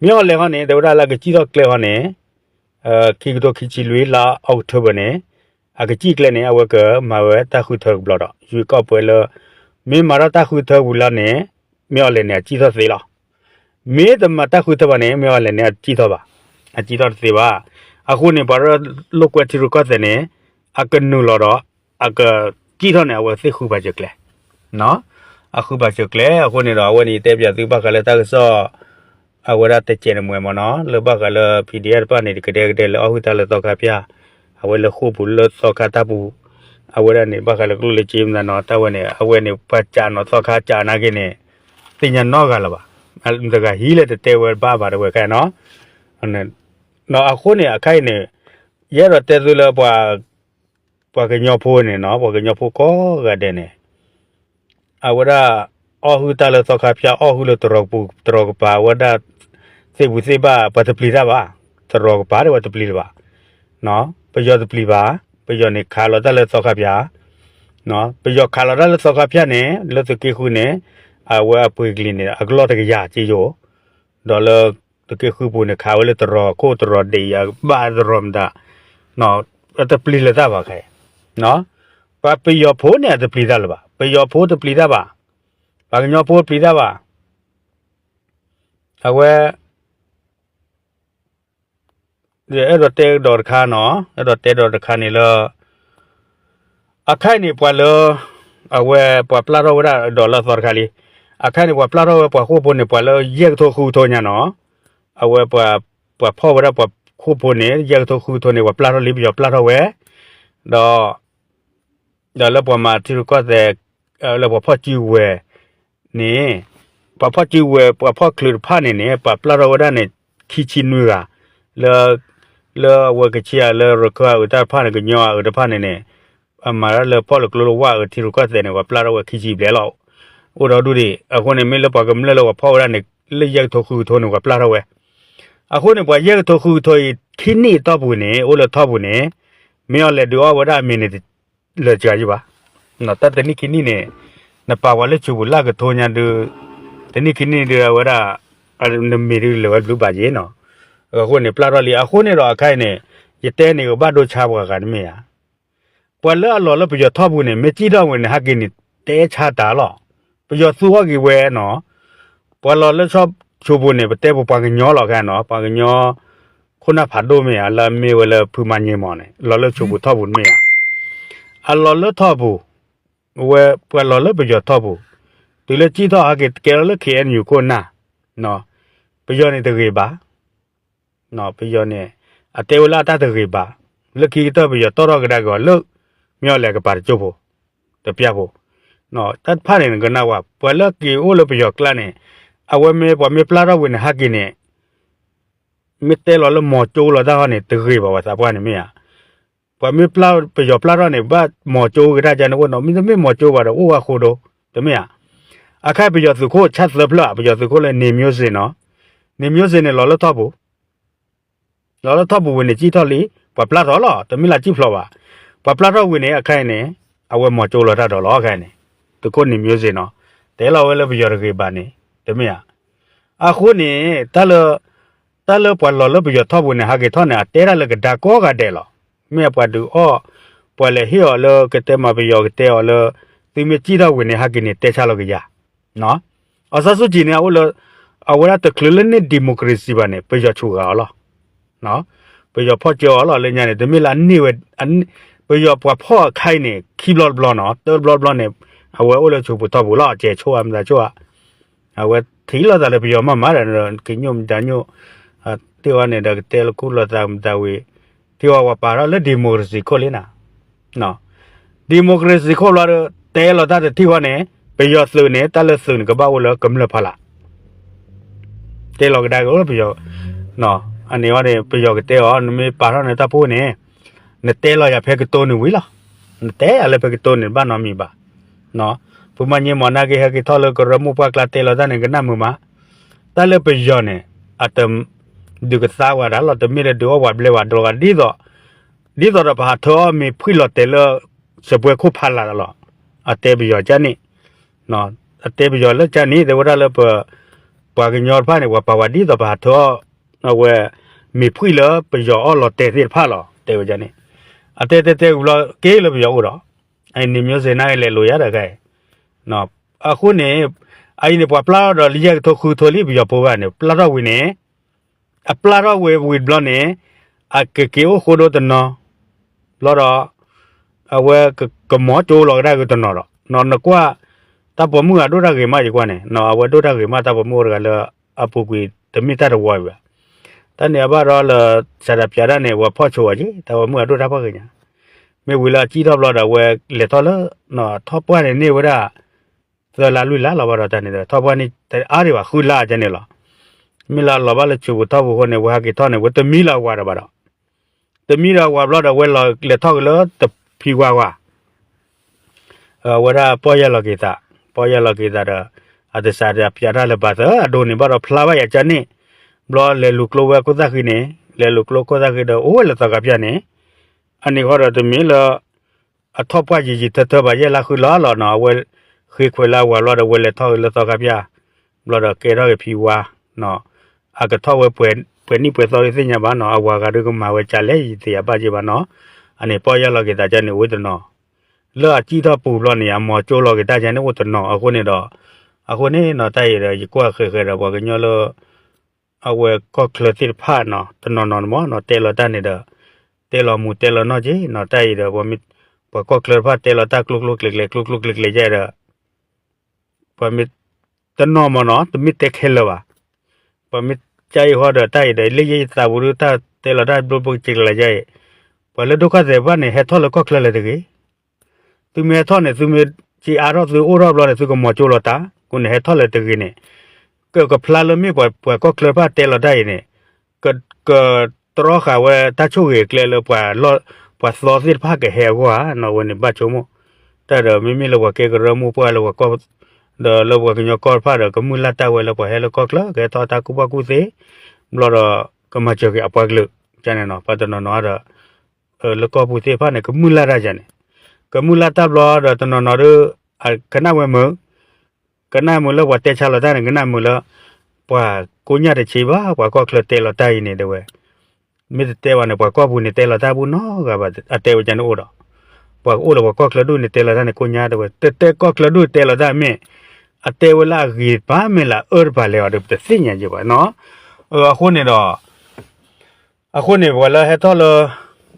မ့ၢ်အီၤလဲၣ်ဟီန့ၣ် တဲဝဲဒၣ်လၢကစံၣ်ထီၣ်ကျဲဟီန့ၣ်, ခံကထိခံဆံလွံၢ်လါ October န့ၣ်, အကစံၣ်ကျဲန့ၣ် အဝဲကမၤဝဲတၢ်ဃုထၢကဘျီဒီး ယွၤကီၢ်ပှဲၤလၢ မ့ၢ်မၤထီၣ်တၢ်ဃုထၢဝံၤလီၤန့ၣ် မ့ၢ်အီၤလဲၣ်န့ၣ် အစံၣ်ထီၣ်သ့လီၤ. မ့ၢ်တမၤတၢ်ဃုထၢဘၣ်န့ၣ် မ့ၢ်အီၤလဲၣ်န့ၣ် အစံၣ်ထီၣ်ဘၣ်, အစံၣ်ထီၣ်တသ့ဘၣ်. အဃိန့ၣ် ပှၤလၢလိာ်ကွဲထံရူၢ်ကီၢ်သဲးန့ၣ် အကနုာ်လီၤဒီး အကစံၣ်ထီၣ်န့ၣ် အဝဲသ့ၣ်ဃုဘၣ်စၢၤကျဲ အဃုဘၣ်စၢၤကျဲ အဃိန့ၣ်ဒီး အဝဲန့ၣ်ယတဲပၠးသုဘၣ်ဃးလၢတၢ်ကစီၣ် အဝဲဒၣ်တစဲးနမှဲမ့ၢ်နီၤ လၢဘၣ်ဃးလၢ PDF တဖၣ်န့ၣ် ကဒဲကဒဲလၢအီၣ်ဟုၣ်တၢ်လၢသီခါဖၠၣ်, အဝဲလၢဃိာ်ပူၤလၢသီခါတၢ်ပူၤ, အဝဲဒၣ်န့ၣ် ဘၣ်ဃးလၢကျိၣ်လၢစ့မနုၤနီၤ တၢ်ဝဲန့ၣ် အဝဲန့ၣ် ပှၤစံးနီၤသီခါစံးနာ်က့န့ၣ် သ့ၣ်ညါနီတဂၤလၢၤဘၣ်. တဂၤဟံးလၢတတဲဝဲဘၣ်ဘၣ်တဝဲခဲနီၤ အဃိန့ၣ် အခါအံၤန့ၣ် ယအဲၣ်ဒိးတဲသုလၢ ပှၤကညီဖိန့ၣ်နီၤ ပှၤကညီဖိကိးဂၤဒဲးန့ၣ် အဝဲဒၣ် အီၣ်ဟုၣ်တၢ်လၢသီခါဖၠၣ် အီၣ်ဟုၣ်လၢတရီးပူၤ တရီးကပၤ အဝဲဒၣ် သ့ၣ်ပူၤသ့ၣ်ဘၣ် ပှၤတပျံၤတၢ်ဘၣ်, တရီးကပၤဒၣ်ဝဲတပျံၤလၢၤဘၣ်, ပယီၤတပျံၤဘၣ်, ပယီၤန့ၣ်ခးလီၤတၢ်လၢသီခါဖၠၣ်, ပယီၤခးလီၤတၢ်လၢသီခါဖၠၣ်န့ၣ် လၢသုးက့ဃုန့ၣ် အဝဲအပှ့ၤကလံၤန့ၣ် အကလီၢ်တကယၤက့ယိာ် ဒီးလၢသုးက့ဃုပူၤန့ၣ် ခးဝဲလၢတရီးခိၣ်တရီးဒ့ၣ်အဘၣ်တရီးမတၤ, အတပျံၤလၢၤတၢ်ဘၣ်ခဲအံၤ, ပှၤပယီၤဖိန့ၣ် အတပျံၤတၢ်လၢၤဘၣ်, ပယီၤဖိတပျံၤတၢ်ဘၣ်, ပှၤကညီဖိတပျံၤတၢ်ဘၣ်, အဝဲ အဲၣ်ဒိးတဲဒီးတခါနီၤ အဲၣ်ဒိးတဲဒီးတခါန့ၣ်လၢ အခါအံၤန့ၣ် ပှၤလၢ အဝဲပှၤပျၢ်ထီၣ်ဝဲဒၣ်ဒီးလၢအသီတခါလံ, အခါအံၤန့ၣ် ပှၤပျၢ်ထီၣ်ဝဲပှၤဃိာ်ဖိန့ၣ် ပှၤလၢယဲၢ်ကထိဃုကထိညါနီၤ, အဝဲ ပှၤဖီၣ်ဝဲဒၣ်ပှၤဃိာ်ဖိန့ၣ် ယဲၢ်ကထိဃုကထိန့ၣ် ပှၤပျၢ်ထီၣ်လံ ပယီၤပျၢ်ထီၣ်ဝဲ, ဒီး ဒီးလၢပှၤမၤထံရူၢ်ကီၢ်သဲး လၢပှၤဖီၣ်စုကဝဲၤန့ၣ်, ပှၤဖီၣ်စုကဝဲၤ ပှၤဖီၣ်ချုးတဖၣ်န့ၣ်န့ၣ် ပှၤပျၢ်ထီၣ်ဝဲဒၣ်န့ၣ် ခံဆံနွံဂၤ, လၢ လၢအဝဲကဆံးအလၢရခၢၣ်အအုးတၢ်တဖၣ်န့ၣ် ကညီအအုးတဖၣ်န့ၣ်န့ၣ်, အမၤတၢ်လၢဖီၣ်လၢကျိလၢဝါအုးထံရူၢ်ကီၢ်သဲးန့ၣ် ပှၤပျၢ်ထီၣ်ဝဲခံဆံဘျဲၣ်လီၤ. အိၣ်ဒီးဒူၣ်ဒံး အဃိန့ၣ် မ့ၢ်လၢပှၤကမျၢၢ်လၢပှၤဖီၣ်ဝဲဒၣ်န့ၣ် လၢယဲၢ်ကထိဃုကထိန့ၣ် ပှၤပျၢ်ထီၣ်ဝဲ, အဃိန့ၣ် ပှၤယဲၢ်ကထိဃုကထိအံၤ ခံနံၣ်အတီၢ်ပူၤန့ၣ် အိၣ်လၢထီၣ်ပူၤန့ၣ် မ့ၢ်အီၤလဲၤဒုးအီၣ်ဝဲဒၣ်အမံၤန့ၣ် လၢာ်စှၤယံၤဘၣ်, တၢ်တနံၣ်ခံနံၣ်န့ၣ် နပာ်ပှၤလၢဆူးပူၤလၢကထိညါဒုး, တနံၣ်ခံနံၣ်ဒုးအဝဲဒၣ် နမံၤဒုးလၢာ်ဝဲဘျုးဘၣ်ယံၤနီၤ, အဃိန့ၣ် ပျၢ်ထီၣ်လံ အဃိန့ၣ်ဒီးအခါအံၤန့ၣ် ယတဲန့ၣ်ကဘၣ်ဒိဆါပှၤဂၤတမ့ၢ်ဧါ ပှၤလၢအလီၤလၢပယီၤထီၣ်ပူၤန့ၣ် မ့ၢ်စံၣ်ထီၣ်ဝဲန့ၣ် ဟဲက့ၤန့ၣ် တဲဆါတၢ်လီၤ. ပယီၤသူအီၣ်က့ၤဝဲနီၤ, ပှၤလီၤလၢဆီၣ်ဆိပူၤန့ၣ် ပတဲပပှၤကညီလီၤခဲနီၤ, ပှၤကညီ ခိၣ်နၢ်ဖးဒိၣ်မ့ၢ်ဧါ, လၢအမ့ၢ်ဝဲလၢဖုမၤည့မီၤန့ၣ် လီၤလၢဆိပူၤထီၣ်ပူၤတမ့ၢ်ဧါ, အလီၤလၢထီၣ်ပူၤ, ဝဲပှၤလီၤလၢပယီၤထီၣ်ပူၤ, တုၤလၢစံၣ်ထီၣ်ဟဲက့ၤကဲထီၣ်လၢ ခ့ၣ်အဲၣ်ယူၣ် ခိၣ်နၢ်, ပယီၤန့ၣ်တဂ့ၤဘၣ် ပယီၤန့ၣ် အတဲဝဲလၢအတၢ်တဂ့ၤဘၣ်, လၢခံကတၢၢ်ပယီၤတီၣ်ထီၣ်ကဒါက့ၤအီၤလၢ မ့ၢ်အီၤလဲၣ်ကပၤတကၠိဖိ, တပျၢ်ဖိ, တၢ်တဖၣ်န့ၣ် နကနၣ်ဝဲ ပှၤလၢက့ၤအိၣ်လၢပယီၤကျါန့ၣ်, အဝဲမ့ၢ်ပှၤမ့ၢ်ပျၢ်ထီၣ်ဝံၤန့ၣ် ဟဲက့ၤန့ၣ်, မ့ၢ်တဲလီၤလၢမီၤကၠိလီၤတၢ်ဟီန့ၣ် တဂ့ၤဘၣ်ဝဲသးပှၢ်န့ၣ်မ့ၢ်ဧါ, ပှၤမ့ၢ်ပျၢ်ပယီၤပျၢ်ထီၣ်န့ၣ် ဘၣ်မီၤကၠိကဒါကန့ၣ်အိၣ်နီၤ, မ့တမ့ၢ်မီၤကၠိဘၣ်ဒီး အိၣ်ဝဲဃိဒိ, တမ့ၢ်ဧါ, အခါပယီၤသုးခိၣ်ဆၣ်သၢဖျၢၣ် ပယီၤသုးခိၣ်လၢ နေမျိုးစုံ နီၤ, နေမျိုးစုံ န့ၣ် လီၤလၢထီၣ်ပူၤ လီၤလၢထီၣ်ပူၤဝံၤန့ၣ် စံၣ်ထီၣ်လံ, ပှၤပျၢ်ထီၣ်လီၤ, တမ့ၢ်လၢစံၣ်ဖျိးဘၣ်, ပှၤပျၢ်ထီၣ်ဝံၤန့ၣ် အခါအံၤန့ၣ် အဝဲမီၤကၠိလီၤတၢ်ဒီးလီၤ အခါအံၤန့ၣ်, သုးခိၣ် နေမျိုးစုံ နီၤ, တဲလီၤဝဲလၢပယီၤတဂ့ၤဘၣ်န့ၣ် တမ့ၢ်ဧါ. အဃိန့ၣ် တၢ်လၢ တၢ်လၢပှၤလီၤလၢပယီၤထီၣ်ပူၤန့ၣ် ဟးက့ၤထီၣ်န့ၣ် အတဲတၢ်လၢကဒါကိးဂၤဒဲးလီၤ. မ့ၢ်ပှၤဒုးအီၣ်, ပှၤလဲၤဟ့ၣ်အီၤလၢကတဲမၤပယီၤကတဲအီၤလၢ သုမ့ၢ်စံၣ်ထီၣ်ဝံၤန့ၣ် ဟးက့ၤန့ၣ် တဲဆါလီၤကယၤ. အီစၢ်စူၣ်ကံၤန့ၣ် အအိၣ်လၢ အဝဲဒၣ်တချုးလၢန့ၢ် democracy ဘၣ်န့ၣ် ပယီၤဆူၣ်ဂၤအီၤလီၤ. ပယီၤဖီၣ်ကၢအီၤလီၤလၢညါန့ၣ် တမ့ၢ်လၢအန့ၢ်ဝဲ, ပယီၤပှၤဖီၣ်အခါအံၤန့ၣ် ခံဘျီတဘျီနီၤ, တဘျီတဘျီန့ၣ် အဝဲအိၣ်လၢဆူၣ်ပူၤထီၣ်ပူၤလီၤ, အကဲဆိၣ်ဧါ မတၤဆိၣ်ဧါ, အဝဲထံၣ်လိာ်သးလၢပယီၤမးမးဒီး ကညိၣ်မတၤညိၣ်, ထံၣ်ဝဲန့ၣ်ဒီးကတဲလၢခူၣ်လိာ်သးမတၤဝံၤ, ထံၣ်ဝဲပှၤပာ်ထီၣ်လၢ democracy ခိၣ်လံနၤ democracy ခိၣ်ဘျီဒီး တဲလီၤတၢ်တထံၣ်ဃီန့ၣ် ပယီၤသုးန့ၣ် တၢ်လၢသုးန့ၣ် ကဘၣ်အိၣ်လၢကမျၢၢ်ဖီလာ်, တဲလီၤကဒါက့ၤအိၣ်လၢပယီၤ, အန့ၣ်ဝဲန့ၣ် ပယီၤကတဲအီၤ နမ့ၢ်ပာ်ထီၣ်နတၢ်ဖိန့ၣ် နတဲလီၤယၤဖဲကတိၤန့ၣ်ဝံၤလီၤ, နတဲယၤလၢဖဲကတိၤန့ၣ် ဘၣ်နီတမံၤဘၣ်. ဖုမၤညဲမီၤနၢ်က့ ဟဲက့ၤထီၣ်လၢကရၢမိၢ်ပှၢ်ကျါတဲလီၤတၢ်န့ၣ် ကနၣ်မုာ်မး, တၢ်လၢပယီၤန့ၣ် အတ ဒုးကသါဝဲဒၣ်လီၤ, တမ့ၢ်လၢဒုးအီၣ်ပှၤဘျဲးဝဲဒိၣ်ဂၤ ဒ်သိး, ဒ်သိးဒီးပဟးထၢအီၣ်မ့ၤဖှံလီၤတဲာ်လၢ စပွဲခိၣ်ဖးလာ်လီၤ. အတဲပယီၤကန့ၣ်, အတဲပယီၤလၢကန့ၣ် တဲဝဲဒၣ်လၢပ ပှၤကညီတဖၣ်န့ၣ် ပှၤပာ်ဝဲဒ်သိးပဟးထၢအီၣ် အဝဲ မ့ၤဖှံလၢပယီၤအီၣ်လီၤတဲာ်သ့ၣ်တဖၣ်လီၤ တဲဝဲန့ၣ်, အတဲတဲတဲဝံၤဘျီက့ၤလၢပယီၤအိၣ်ဒီး, အန့ၣ် မျိုးစေ့ နၢ်က့ လဲၤလိာ်ယၤဒီးခဲအံၤ, အဃိန့ၣ်, အအံၤန့ၣ် ပှၤပျၢ်ထီၣ်ဒီးလၢယဲၢ်ကထိဃုကထိလံ ပယီၤဖိဘၣ်န့ၣ် ပျၢ်ထီၣ်ဝံၤန့ၣ် အပျၢ်ထီၣ်ဝံၤဝံၤတဘျီန့ၣ်, အကက့ၤအိၣ်ဃိဒိတနီၤ, ဘျီဒီး, အဝဲကမီၤကၠိလီၤကဒါက့ၤတနီၤဒီး နကွၢ်, တၢ်ပိာ်မုၣ်အဒိၣ်တၢ်ဂ့ၤမးယကွၢ်န့ၣ် အဝဲဒိၣ်တၢ်ဂ့ၤမး တၢ်ပိာ်မုၣ်အိၣ်တဂၤလၢ အပူၤကွံာ်တမ့ၢ်တၢ်တဝီဘၣ်, တၢ်န့ၣ်အဘၣ်ဒီးလၢ စးဒးပၠးတၢ်န့ၣ် ပှၤဖီၣ်ဆိအီၤက့ၤ တၢ်ပိာ်မုၣ်အဒိၣ်တၢ်ဖီၣ်ဂ့ၤညါ, မ့ၢ်ဝံၤလၢအစံၣ်ထီၣ်ဘျီဒီး အဝဲလဲၤထီၣ်လၢ, ထီၣ်ပှၢ်န့ၣ်န့ၢ်ဝဲဒၣ် သၢလါလွံၢ်လါလီၤဘၣ်ဒီးတၢ်န့ၣ်ဒီး ထီၣ်ပှၢ်န့ၣ် တအါဒံးဘၣ် ဃုလါကန့ၣ်လီၤ. မ့ၢ်လၢအလီၤဘၣ်လၢဆူးပူၤထီၣ်ပူၤအဃိန့ၣ် ဝဲဟးက့ၤထီၣ်န့ၣ် ဝဲတမံလၢအဝၤဒီးဘၣ်ဒီး, တမံဒီးအဝၤဘျီဒီး ဝဲလဲၤထီၣ်က့ၤလၢတဖံဝါဝၤ အဝဲဒၣ်ပီၢ်ယၢ်လီၤက့ၤသး, ပီၢ်ယၢ်လီၤက့ၤသးဒီး, အတစးဒးပၠးတၢ်လၢၤဘၣ်သၢ အဒိန့ၣ်ဘၣ်ဒီးဖျါဘၣ်ယၤကန့ၣ်, ဘျီလဲၤလူၤကျိဝဲခိၣ်သၣ်ဃံန့ၣ်, လဲၤလူၤကျိခိၣ်သၣ်ဃံဒီး အိၣ်ဝဲလၢသီခါပၠၣ်န့ၣ်, အန့ၣ်ဃီဒီးတမံၤလၢ အထီၣ်ပှၢ်ယံာ်ယံာ်ထၢထၢဘၣ် ယဲၢ်လါဃုလါလီၤနီၤ အဝဲ, ဃ့ခွဲးလၢအဝၤဘျီဒီး ဝဲလဲၤထီၣ်က့ၤလၢသီခါပၠၣ်, ဘျီဒီးကဲထီၣ်က့ၤဖံဝါ, အကထီၣ်ဝဲ, ပှဲၤနံၣ်ပှဲၤသီဒုးသ့ၣ်ညါဘၣ်နီၤ အဝၤဂၤဒုးကမၤဝဲကလဲၣ် ယသ့ၣ်ညါဘၣ်က့ၤဘၣ်နီၤ, အန့ၣ်ပီၢ်ယၢ်လီၤက့ၤသးကန့ၣ်အိၣ်တနီၤ, လၢအစံၣ်ထီၣ်ပူၤဘျီန့ၣ် အမီၤကၠိလီၤက့ၤတၢ်ကန့ၣ်အိၣ်တနီၤ အဃိန့ၣ်ဒီး, အဃိန့ၣ်နီၤ တၢ်အံၤဒီး ယကွၢ်ဃဲၤဃဲၤဒီးပှၤကညီလၢ အဝဲကီၢ်ချၢသ့ၣ်တဖၣ်နီၤ တနီၤနီၤန့ၣ်မ့ၢ်နီၤ တဲလီၤတၢ်န့ၣ်ဒီး, တဲလီၤမူးတဲလီၤနီၢ်က့ၤနီၤ တၢ်အံၤဒီး ပှၤမ့ၢ်, ပှၤကီၢ်ချၢတဖၣ်တဲလီၤတၢ်ကျိကျိကျဲကျဲ ကျိကျိကျဲကျဲယဲဒီး, ပှၤမ့ၢ်, တနီၤမ့ၢ်နီၤ တမ့ၢ်တဲခဲလၢာ်ဘၣ်, ပှၤမ့ၢ်ကါအံၤဃီဒီး တၢ်အံၤဒီး လၢယဲယသးပူၤဒုး တၢ်တဲလီၤတၢ်ဘျိဘျိကဲကျဲကျဲယဲအံၤ, ပှၤလၢဒိၣ်ခီၣ်သဲးတဖၣ်န့ၣ် ဟဲထီၣ်လၢကီၢ်ချၢလၢၤတဂ့ၤ သုမ့ၢ်ဟဲထီၣ်န့ၣ် သုမ့ၢ်စ့အါထီၣ်သုအိၣ်ထီၣ်ဘျီန့ၣ် သုကမီၤကၠိလီၤတၢ် အဃိန့ၣ် ဟဲထီၣ်လၢၤတဂ့ၤန့ၣ်, ကကဖျါလၢမ့ၢ်ပှၤကီၢ်ချၢတဖၣ်တဲလီၤတၢ်အံၤန့ၣ်, က, ကတြီဃာ်ဝဲတၢ်ဆိၣ်ဂ့ၤအကျဲလၢပှၤလီၢ်, ပှၤသီသ့ၣ်တဖၣ်ကဟဲအဂီၢ်ဧါနီၤ အဝဲန့ၣ်ဘၣ်ဆိကမိၣ်, တၢ်ဒီးမ့မ့ၢ်လၢပှၤကဲကရၢမိၢ်ပှၢ်လၢပှၤကီၢ်, ဒီးလၢပှၤကညီကီၢ်တဖၣ်ဒီး ကမုၢ်လၢ်တၢ်ဝဲလၢပှၤဟဲလၢကီၢ်ချၢ ကဟဲထီၣ်တၢ်ကူၣ်ဘၣ်ကူၣ်သ့, ဘျီဒီး ကမၤစၢၤက့ၤအပှၤကလုာ်, ကန့ၣ်နီၤ ပှၤတနီၤနီၤဒီး လၢကီၢ်ပူၤသ့ၣ်တဖၣ်န့ၣ် ကမုၢ်လၢ်တၢ်ယၤန့ၣ်, ကမုၢ်လၢ်တၢ်ဘျီဒီးတနီၤနီၤဒီး, ကနၣ်ဝဲမုာ်, ကနၣ်မုာ်လၢပှၤတဲဆါလီၤတၢ်န့ၣ် ကနၣ်မုာ်လၢ, ပှၤကိးညၣ်တဆံးဘၣ် ပှၤကီၢ်ချၢတဲလီၤတၢ်အံၤန့ၣ်တဲဝဲ, မ့ၢ်တတဲဘၣ်န့ၣ် ပှၤကီၢ်ပူၤန့ၣ်တဲလီၤတၢ်ဘူၣ်နီတဂၤဘၣ် အတဲဝဲကန့ၣ်အိၣ်ဒီး, ပှၤကအိၣ်လၢပှၤကီၢ်ချၢဒူၣ်န့ၣ်တဲလီၤတၢ်န့ၣ်ကိးညါတဲဝဲ တတဲကီၢ်ချၢဒူၣ်တဲလီၤတၢ်မ့ၢ်, အတဲဝဲလၢအဂ့ၤတဖၣ်မ့ၢ်လၢအအၢတဖၣ်လဲၣ်အီၤဒီး ပတသ့ၣ်ညါယဲဘၣ်နီၤ, အဃိန့ၣ်ဒီး အဃိန့ၣ် ပှၤလၢဟဲထီၣ်လၢ,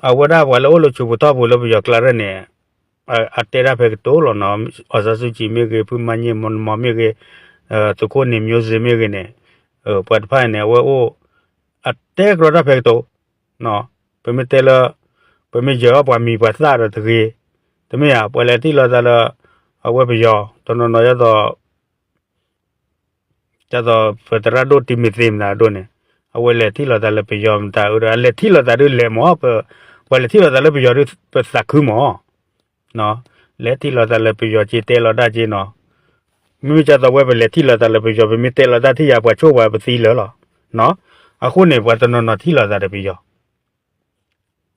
အဝဲဒၣ်ပှၤလၢအိၣ်လၢဆူးပူၤထီၣ်ပူၤလၢပယီၤကျါရဲၣ်န့ၣ်, အတဲတၢ်ဖဲကတိၤလီၤနီၤ, အီစၢ်စူၣ်ကံမ့ၢ်ဂ့ၤ ဖုမၤညဲမီၤမ့ၢ်ဂ့ၤ, သုးခိၣ်န့ၣ် မျိုးစေ့ မ့ၢ်ဂ့ၤန့ၣ်, ပှၤတဖၣ်န့ၣ် အဝဲအိၣ်, အတဲကရီတၢ်ဖဲကတိၤ, ပမ့ၢ်တဲလၢ, ပမ့ၢ်ယၢၤအီၣ်ပှၤမံၤပှၤသၣ်ဒီးတဂ့ၤ, တမ့ၢ်ဧါ ပှၤလဲၤထံၣ်လိာ်သးလၢ, အဝဲပယီၤ, တနီၤနီၤဒ်သိး ဒ်သိး ဖဲသရၣ်ဒိၣ်တံၤမံၤသ့မနၤဒိၣ်န့ၣ်, အဝဲလဲၤထံၣ်လိာ်သးလၢပယီၤမတၤအၢဒီး အလဲၤထံၣ်လိာ်သးဒုးလဲၤမၢ်, ပှၤလဲၤထံၣ်လိာ်သးလၢပယီၤဒုး ပသးခုမၢ်, လဲၤထံၣ်လိာ်သးလၢပယီၤက့ၤတဲလီၤတၢ်က့ၤနီၤ, မ့မ့ၢ်ကၢ်သိးဝဲပလဲၤထံၣ်လိာ်သးလၢပယီၤ ပမ့ၢ်တဲလိာ်တၢ်ထံၣ်ယၤ ပှၤဆိၣ်ပှၤပသံလၢာ်လီၤ. အဃိန့ၣ် ပှၤတနီၤနီၤထံၣ်လိာ်သးဒီးပယီၤ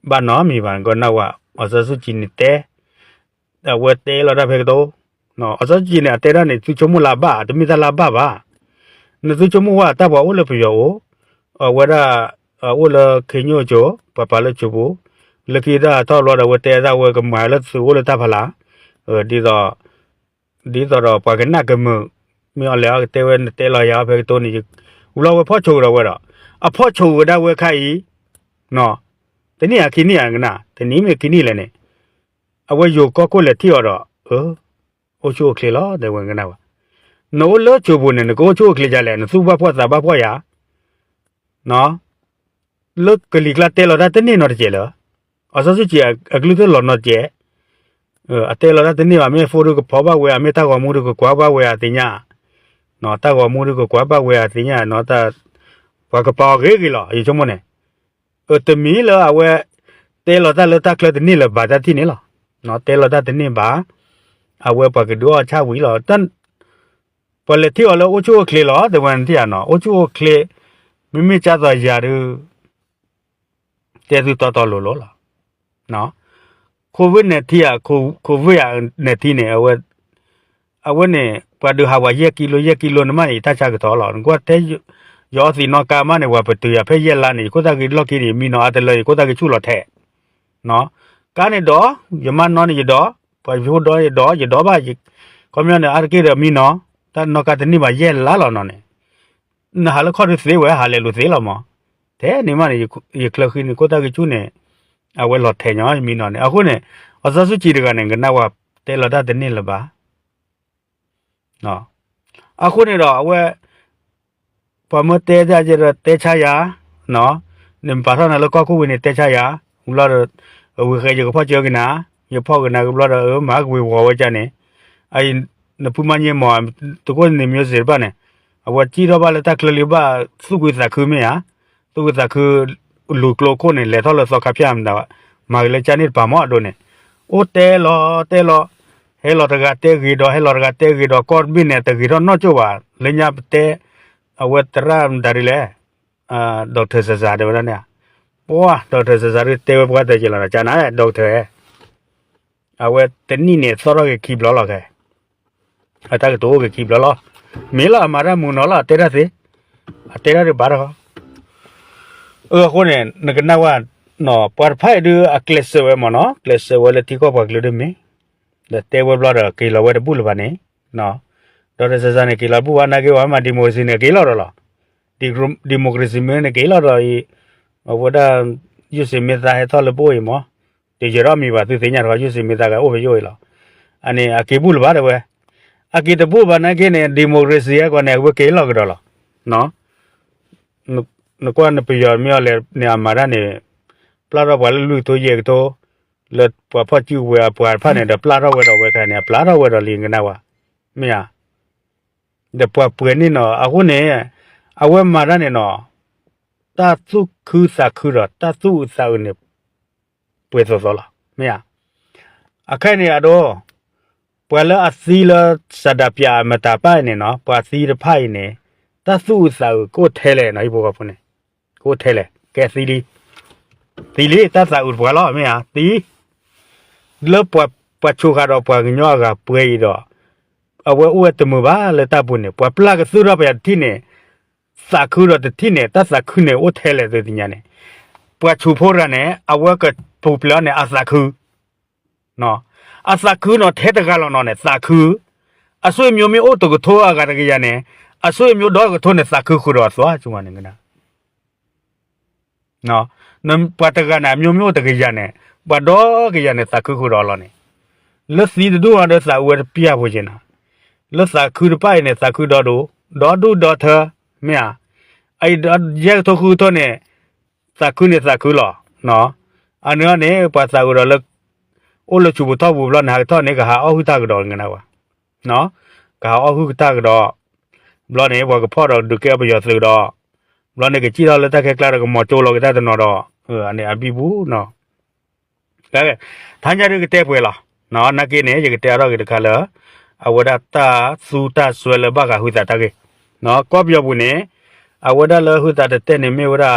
ဘၣ်နီတမံၤဘၣ် နကနၣ်ဝဲ အောင်ဆန်းစုကြည်န့ၣ်တဲ အဝဲတဲလီၤတၢ်ဖဲကတိၤ, အောင်ဆန်းစုကြည်န့ၣ် အတဲဒၣ်န့ၣ် သုဆိကမိၣ်လၢအဘၣ် တမ့ၢ်တၢ်လၢအဘၣ်ဘၣ်. နသုဆိကမိၣ်ဝဲတၢ်ပှၤအိၣ်လၢပယီၤအိၣ်, အဝဲဒၣ် အိၣ်လၢခ့ညိၣ်ကၠိ ပှၤပာ်လၢကၠိပူၤ, လၢခံတၢ်ထီၣ်ဘျီဒီး အဝဲတဲဒၣ်ဝဲကမၤလၢသုအိၣ်လၢတၢ်ဖးလၢ်, ဒ်သိး ဒ်သိးဒီးပှၤကနၣ်ကမုာ်, မ့ၢ်အီၤလဲၣ်အီၤကတဲဝဲ နတဲလီၤယၤအီၤဖဲကတိၤန့ၣ်, ဝံၤလီၤဝဲဖီၣ်ဆိးကဒီးဝဲဒီး, အဖီၣ်ဆိးကဒါဝဲခါအံၤ, တနံၣ်အခံနံၣ်အကနၣ် တနံၣ်မ့ၢ်ခံနံၣ်လဲၣ်န့ၣ်, အဝဲယိၤကီၢ်ခိၣ်လဲၤထံၣ်အီၤဒီး, အိၣ်ဆူၣ်အိၣ်ချ့လီၤ တဲဝဲကနၣ်ဝဲ, နအိၣ်လၢကၠိပူၤန့ၣ် နကအိၣ်ဆူၣ်အိၣ်ချ့ဒ်လဲၣ် နသူၣ်ဘၣ်ဖှီၣ်သးဘၣ်ဖှီၣ်ယၤ လၢကလံၤကျါတဲလီၤတၢ်တန့ၢ်နီတစဲးလၢၤ, အောင်ဆန်းစုကြည်အကလုၢ်သ့ၣ်လီၤနီတစဲး, အတဲလီၤတၢ်တန့ၢ်ဘၣ် မ့ၢ်ဖိဒုးကဖီဘၣ်ဝဲဧါ မ့ၢ်တၢ်ဂီၤမူဒုးကကွၢ်ဘၣ်ဝဲဧါသ့ၣ်ညါ, တၢ်ဂီၤမူဒုးကကွၢ်ဘၣ်ဝဲဧါသ့ၣ်ညါ, ပှၤကပာ်အီၤဂ့ၤဂ့ၤလီၤ ယဆိကမိၣ်န့ၣ်, တမံၤလၢအဝဲ တဲလီၤတၢ်လၢတၢ်ချၢတန့ၢ်လၢၤဘၣ်တၢ်ထံၣ်န့ၣ်လီၤ, တဲလီၤတၢ်တန့ၢ်ဘၣ်, အဝဲပှၤကဒုးအီၣ်ဆၣ်ဝံၤလီၤ ပှၤလဲၤထံၣ်အီၤလၢအိၣ်ဆူၣ်အိၣ်ချ့လီၤ တဲဝဲနထံၣ်ဧါနီၤ အိၣ်ဆူၣ်အိၣ်ချ့, မ့မ့ၢ်ကၢ်သိးယၤဒုး တဲသုတီတီလိၤလိၤလီၤ, covid nineteen ဧါ covid nineteen န့ၣ် အဝဲန့ၣ် ပှၤဒုးဟးပှၤယဲၢ်ကံလိ ယဲၢ်ကံလိန့ၣ်မးန့ၣ် ယတၢ်ဆါကတီၤလီၤ နကွၢ်ထဲ ယအီသံးနီၣ်ကါမးန့ၣ် ပှၤပတုာ်ယၤဖဲယဲၢ်လါန့ၣ် ယခိၣ်သၣ်ဂ့ၤလီၢ်ခံန့ၣ် မံနီၤအါတလၢ ယခိၣ်သၣ်ဂ့ၤဆူၣ်လီၤထဲး ကါန့ၣ်ဒီး ယမါနီၢ်န့ၣ်ယဒီး ပှၤယဖိဒီးယဒီး ယဒီးဘၣ်, ခီပညီန့ၣ် အါတက့ၢ်ဒီးမံနီၤ, တၢ်နီၣ်ကါတန့ၢ်ဘၣ်ယဲၢ်လါလီၤနီၤန့ၣ်, နဟးလၢခီၣ်ဒုးသ့ဝဲ ဟးလဲၤလိာ်သ့လီၤမး, ထဲန့ၣ်မးန့ၣ် ယချၢဃံန့ၣ် ခိၣ်သၣ်ဂ့ၤဆူၣ်န့ၣ် အဝဲလီၤထဲးညီမံနီၤန့ၣ် အဃိန့ၣ် အောင်ဆန်းစုကြည်တဂၤန့ၣ် ကနၣ်ဝဲတဲလီၤတၢ်တန့ၢ်လၢၤဘၣ် အဃိန့ၣ်ဒီးအဝဲ ပှၤမၢတဲတၢ်ကဲဒီးတဲဆါယၤ, နပာ်ထီၣ်နၤလၢကီၢ်ခိၣ်ဝံၤန့ၣ်တဲဆါယၤ, ဝံၤလီၤဒီး ဝံၤဃဲယကဖီၣ်ကၢကနၤ, ယဖီၣ်ကနၤကဘျီဒီး မၤကဝံၤဝီၤဝဲကန့ၣ်, အအံၤ နဖုမါညဲမီၤ တကိၢ်န့ၣ် မျိုးစေ့တဖၣ်န့ၣ်, အဝဲစံၣ်ထီၣ်ဘၣ်လၢတၢ်ချၢလံဘၣ် သူၣ်ခုသးခုမ့ၢ်ဧါ, သူၣ်ခုသးခု လူၤကျိခိၣ်န့ၣ် လဲၤထီၣ်လၢသီခါဖၠၣ်မတၤ, မၤက့ၤလၢကန့ၣ်တပၤမီၢ်အဒိန့ၣ်, အိၣ်တဲလီၤတဲလီၤ, ဟဲလီၤတဂၤတဲဂ့ၤဒီး ဟဲလီၤတဂၤတဲဂ့ၤဒီး ကီၢ်တဘ့ၣ်န့ၣ် တဂ့ၤထီၣ်နီၢ်ကၠိၣ်ဘၣ်, လၢညါပတဲ အဝဲသရၣ်မတၤဒ်လဲၣ် doctor စၤစၤတဲဝဲဒၣ်န့ၣ်, ပှၤ doctor စၤစၤဒုးတဲဝဲပှၤတဲက့ၤလီၤဒီး ကနၤ doctor ဧၢ, အဝဲတနံၣ်န့ၣ်သီၣ်ထီၣ်က့ၤခံဘျီလီၤခဲ, အတၢ်ကတိၤအိၣ်က့ၤခံဘျီလီၤ, မ့ၢ်လီၤအမၤတၢ်မူနီၤလီၤ အတဲတၢ်သ့, အတဲတၢ်ဒုးဘၣ်တခီ, အဃိန့ၣ် နကနၣ်ဝဲ, ပှၤတဖၣ်အံၤဒုးအကျဲးစၢးဝဲမ့ၢ်နီၤ ကျဲးစၢးဝဲလၢထံကီၢ်ပှၤကလုာ်ဒုးမ့ၢ်, ဒီးတဲဝဲဘျီဒီးက့ၤလီၤဝဲတဘူၣ်လၢၤဘၣ်န့ၣ်, doctor စၤစၤန့ၣ် က့ၤလီၤတဘူၣ်ဘၣ် နာ်က့ၤဝဲမၤ democracy န့ၣ် က့ၤလီၤဒီးလီၤ, democracy မ့ၢ်န့ၣ်က့ၤလီၤဒီးအံၤ, အဝဲဒၣ် ယုၢ်စ့မ့ၢ်သါဟဲထီၣ်လၢပအိၣ်အံၤမ့ၢ်, တယၢၤထီၣ်မံၤဘၣ် သုသ့ၣ်ညါတခီ ယုၢ်စ့မ့ၢ်သါကအိၣ်ဖဲယအိၣ်အံၤလီၤ, အန့ၣ် အက့ၤဘူၣ်လၢၤဘၣ်တဲဝဲ, အက့ၤတဘူၣ်ဘၣ်နာ်က့ၤန့ၣ် democracy ဟဲကီးန့ၣ် အဝဲက့ၤလီၤကဒီးလီၤ, နကွၢ်နပယီၤမ့ၢ်အီၤလဲၣ်န့ၣ် အမၤတၢ်န့ၣ်, ပျၢ်ထီၣ်ပှၤလၢလွံၢ်ကထိယဲၢ်ကထိ, လၢပှၤဖီၣ်စုကဝဲၤအပှၤတဖၣ်န့ၣ်ဒီး ပျၢ်ထီၣ်ဝဲဒီးဝဲခါန့ၣ် အပျၢ်ထီၣ်ဝဲဒီးလံကနၣ်ဝဲ, မ့ၢ်ဧါ, ဒီးပှၤပှဲၤန့ၣ်နီၤ အဃိန့ၣ်, အဝဲမၤတၢ်န့ၣ်နီၤ, တၢ်သူၣ်ခုသးခုဒီး တၢ်သူၣ်အုးသးအုးန့ၣ်, ပှဲၤသိးသိးလီၤ, မ့ၢ်ဧါ, အခဲအံၤန့ၣ်အဒိ, ပှၤလၢအသံလၢ ဆန္ဒပြ အမတၤတဖၣ်အံၤန့ၣ်နီၤ ပှၤသံတဖၣ်အံၤန့ၣ်, တၢ်သူၣ်အုးသးအုးကအိၣ်ထဲလဲၣ်နီၤ ဟံၣ်ဖိဃီဖိန့ၣ်, ကအိၣ်ထဲလဲၣ် ကဲသံလံ, သံလံ တၢ်သးအုးတပှၤလီၤ မ့ၢ်ဧါ သံ, လၢပှၤဆူးဃာ်ဒီးပှၤကညီအဂၤပှဲၤအံၤဒီး, အဝဲအိၣ်ဝဲတမုာ်ဘၣ်လၢတၢ်ပူၤန့ၣ် ပှၤပျၢ်ကသုၣ်ထီၣ်ပယီၤတထံၣ်န့ၣ်, သးခုဒီးတထံၣ်န့ၣ် တၢ်သးခုန့ၣ်အိၣ်ထဲလဲၣ်သုသ့ၣ်ညါန့ၣ်, ပှၤဆူးဖိတဂၤန့ၣ် အဝဲကပူၤဖျဲးအီၤန့ၣ် အသးခု အသးခုနီၤ ထဲတဂၤလီၤနီၤန့ၣ် သးခု, အဆွေမျိုးမ့ၢ်အိၣ်တကထိအဂၤတကယၤန့ၣ်, အဆွေမျိုးဒီတကထိန့ၣ် သးခုဃုာ်ဒီးအသွါ ဆိန့ၣ်ကနၣ်, ပှၤတဂၤန့ၣ် အမျိုးမ့ၢ်အိၣ်တကယၤန့ၣ်, ပှၤဒီကယၤန့ၣ် သးခုဃုာ်ဒီးအလီၢ်န့ၣ်, လၢသံတဒူၣ်အီၤဒီးသးအုးဝဲတပျၢ်ဖိက့ၤနီၤ, လၢသးခုတဖၣ်အံၤန့ၣ် သးခုဒီဒူၣ်, ဒီဒူၣ်ဒီထၢ, မ့ၢ်ဧါ, အအံၤယဲၢ်ကထိဃုကထိန့ၣ်, သးခုန့ၣ်သးခုလီၤ, အန့ၣ်န့ၣ် ပှၤသးအုးဒီးလၢ အိၣ်လၢဆူးပူၤထီၣ်ပူၤဘျီန့ၣ် ဟးကထီၣ်န့ၣ် ကဟးအီၣ်ဟုၣ်တၢ်ကဒီးကနၣ်ဝဲ, ကဟးအီၣ်ဟုၣ်တၢ်ကဒီး, ဘျီန့ၣ် ပှၤကဖီၣ်ဒီးဒုးကဲပယီၤသုးဒီး, ဘျီန့ၣ် ကစံၣ်ထီၣ်လၢတၢ်ခဲကျါဒီးကမီၤကၠိလီၤက့ၤတၢ်တနီၤဒီး, အန့ၣ်အဘံဘူနီၤ, ထါညါဒုးကတဲပှဲၤလီၤ, နာ်က့န့ၣ် ယကတဲအါထီၣ်က့ၤတခါလၢ အဝဲဒၣ်တၢ်သူတၢ်စွဲလၢဘၣ်ဃးဟုသးတၢ်ဂ့ၢ်, ကီၢ်ပယီၤပူၤန့ၣ် အဝဲဒၣ်လၢဟုသးတတဲန့ၣ်မ့ၢ်ဝဲဒၣ်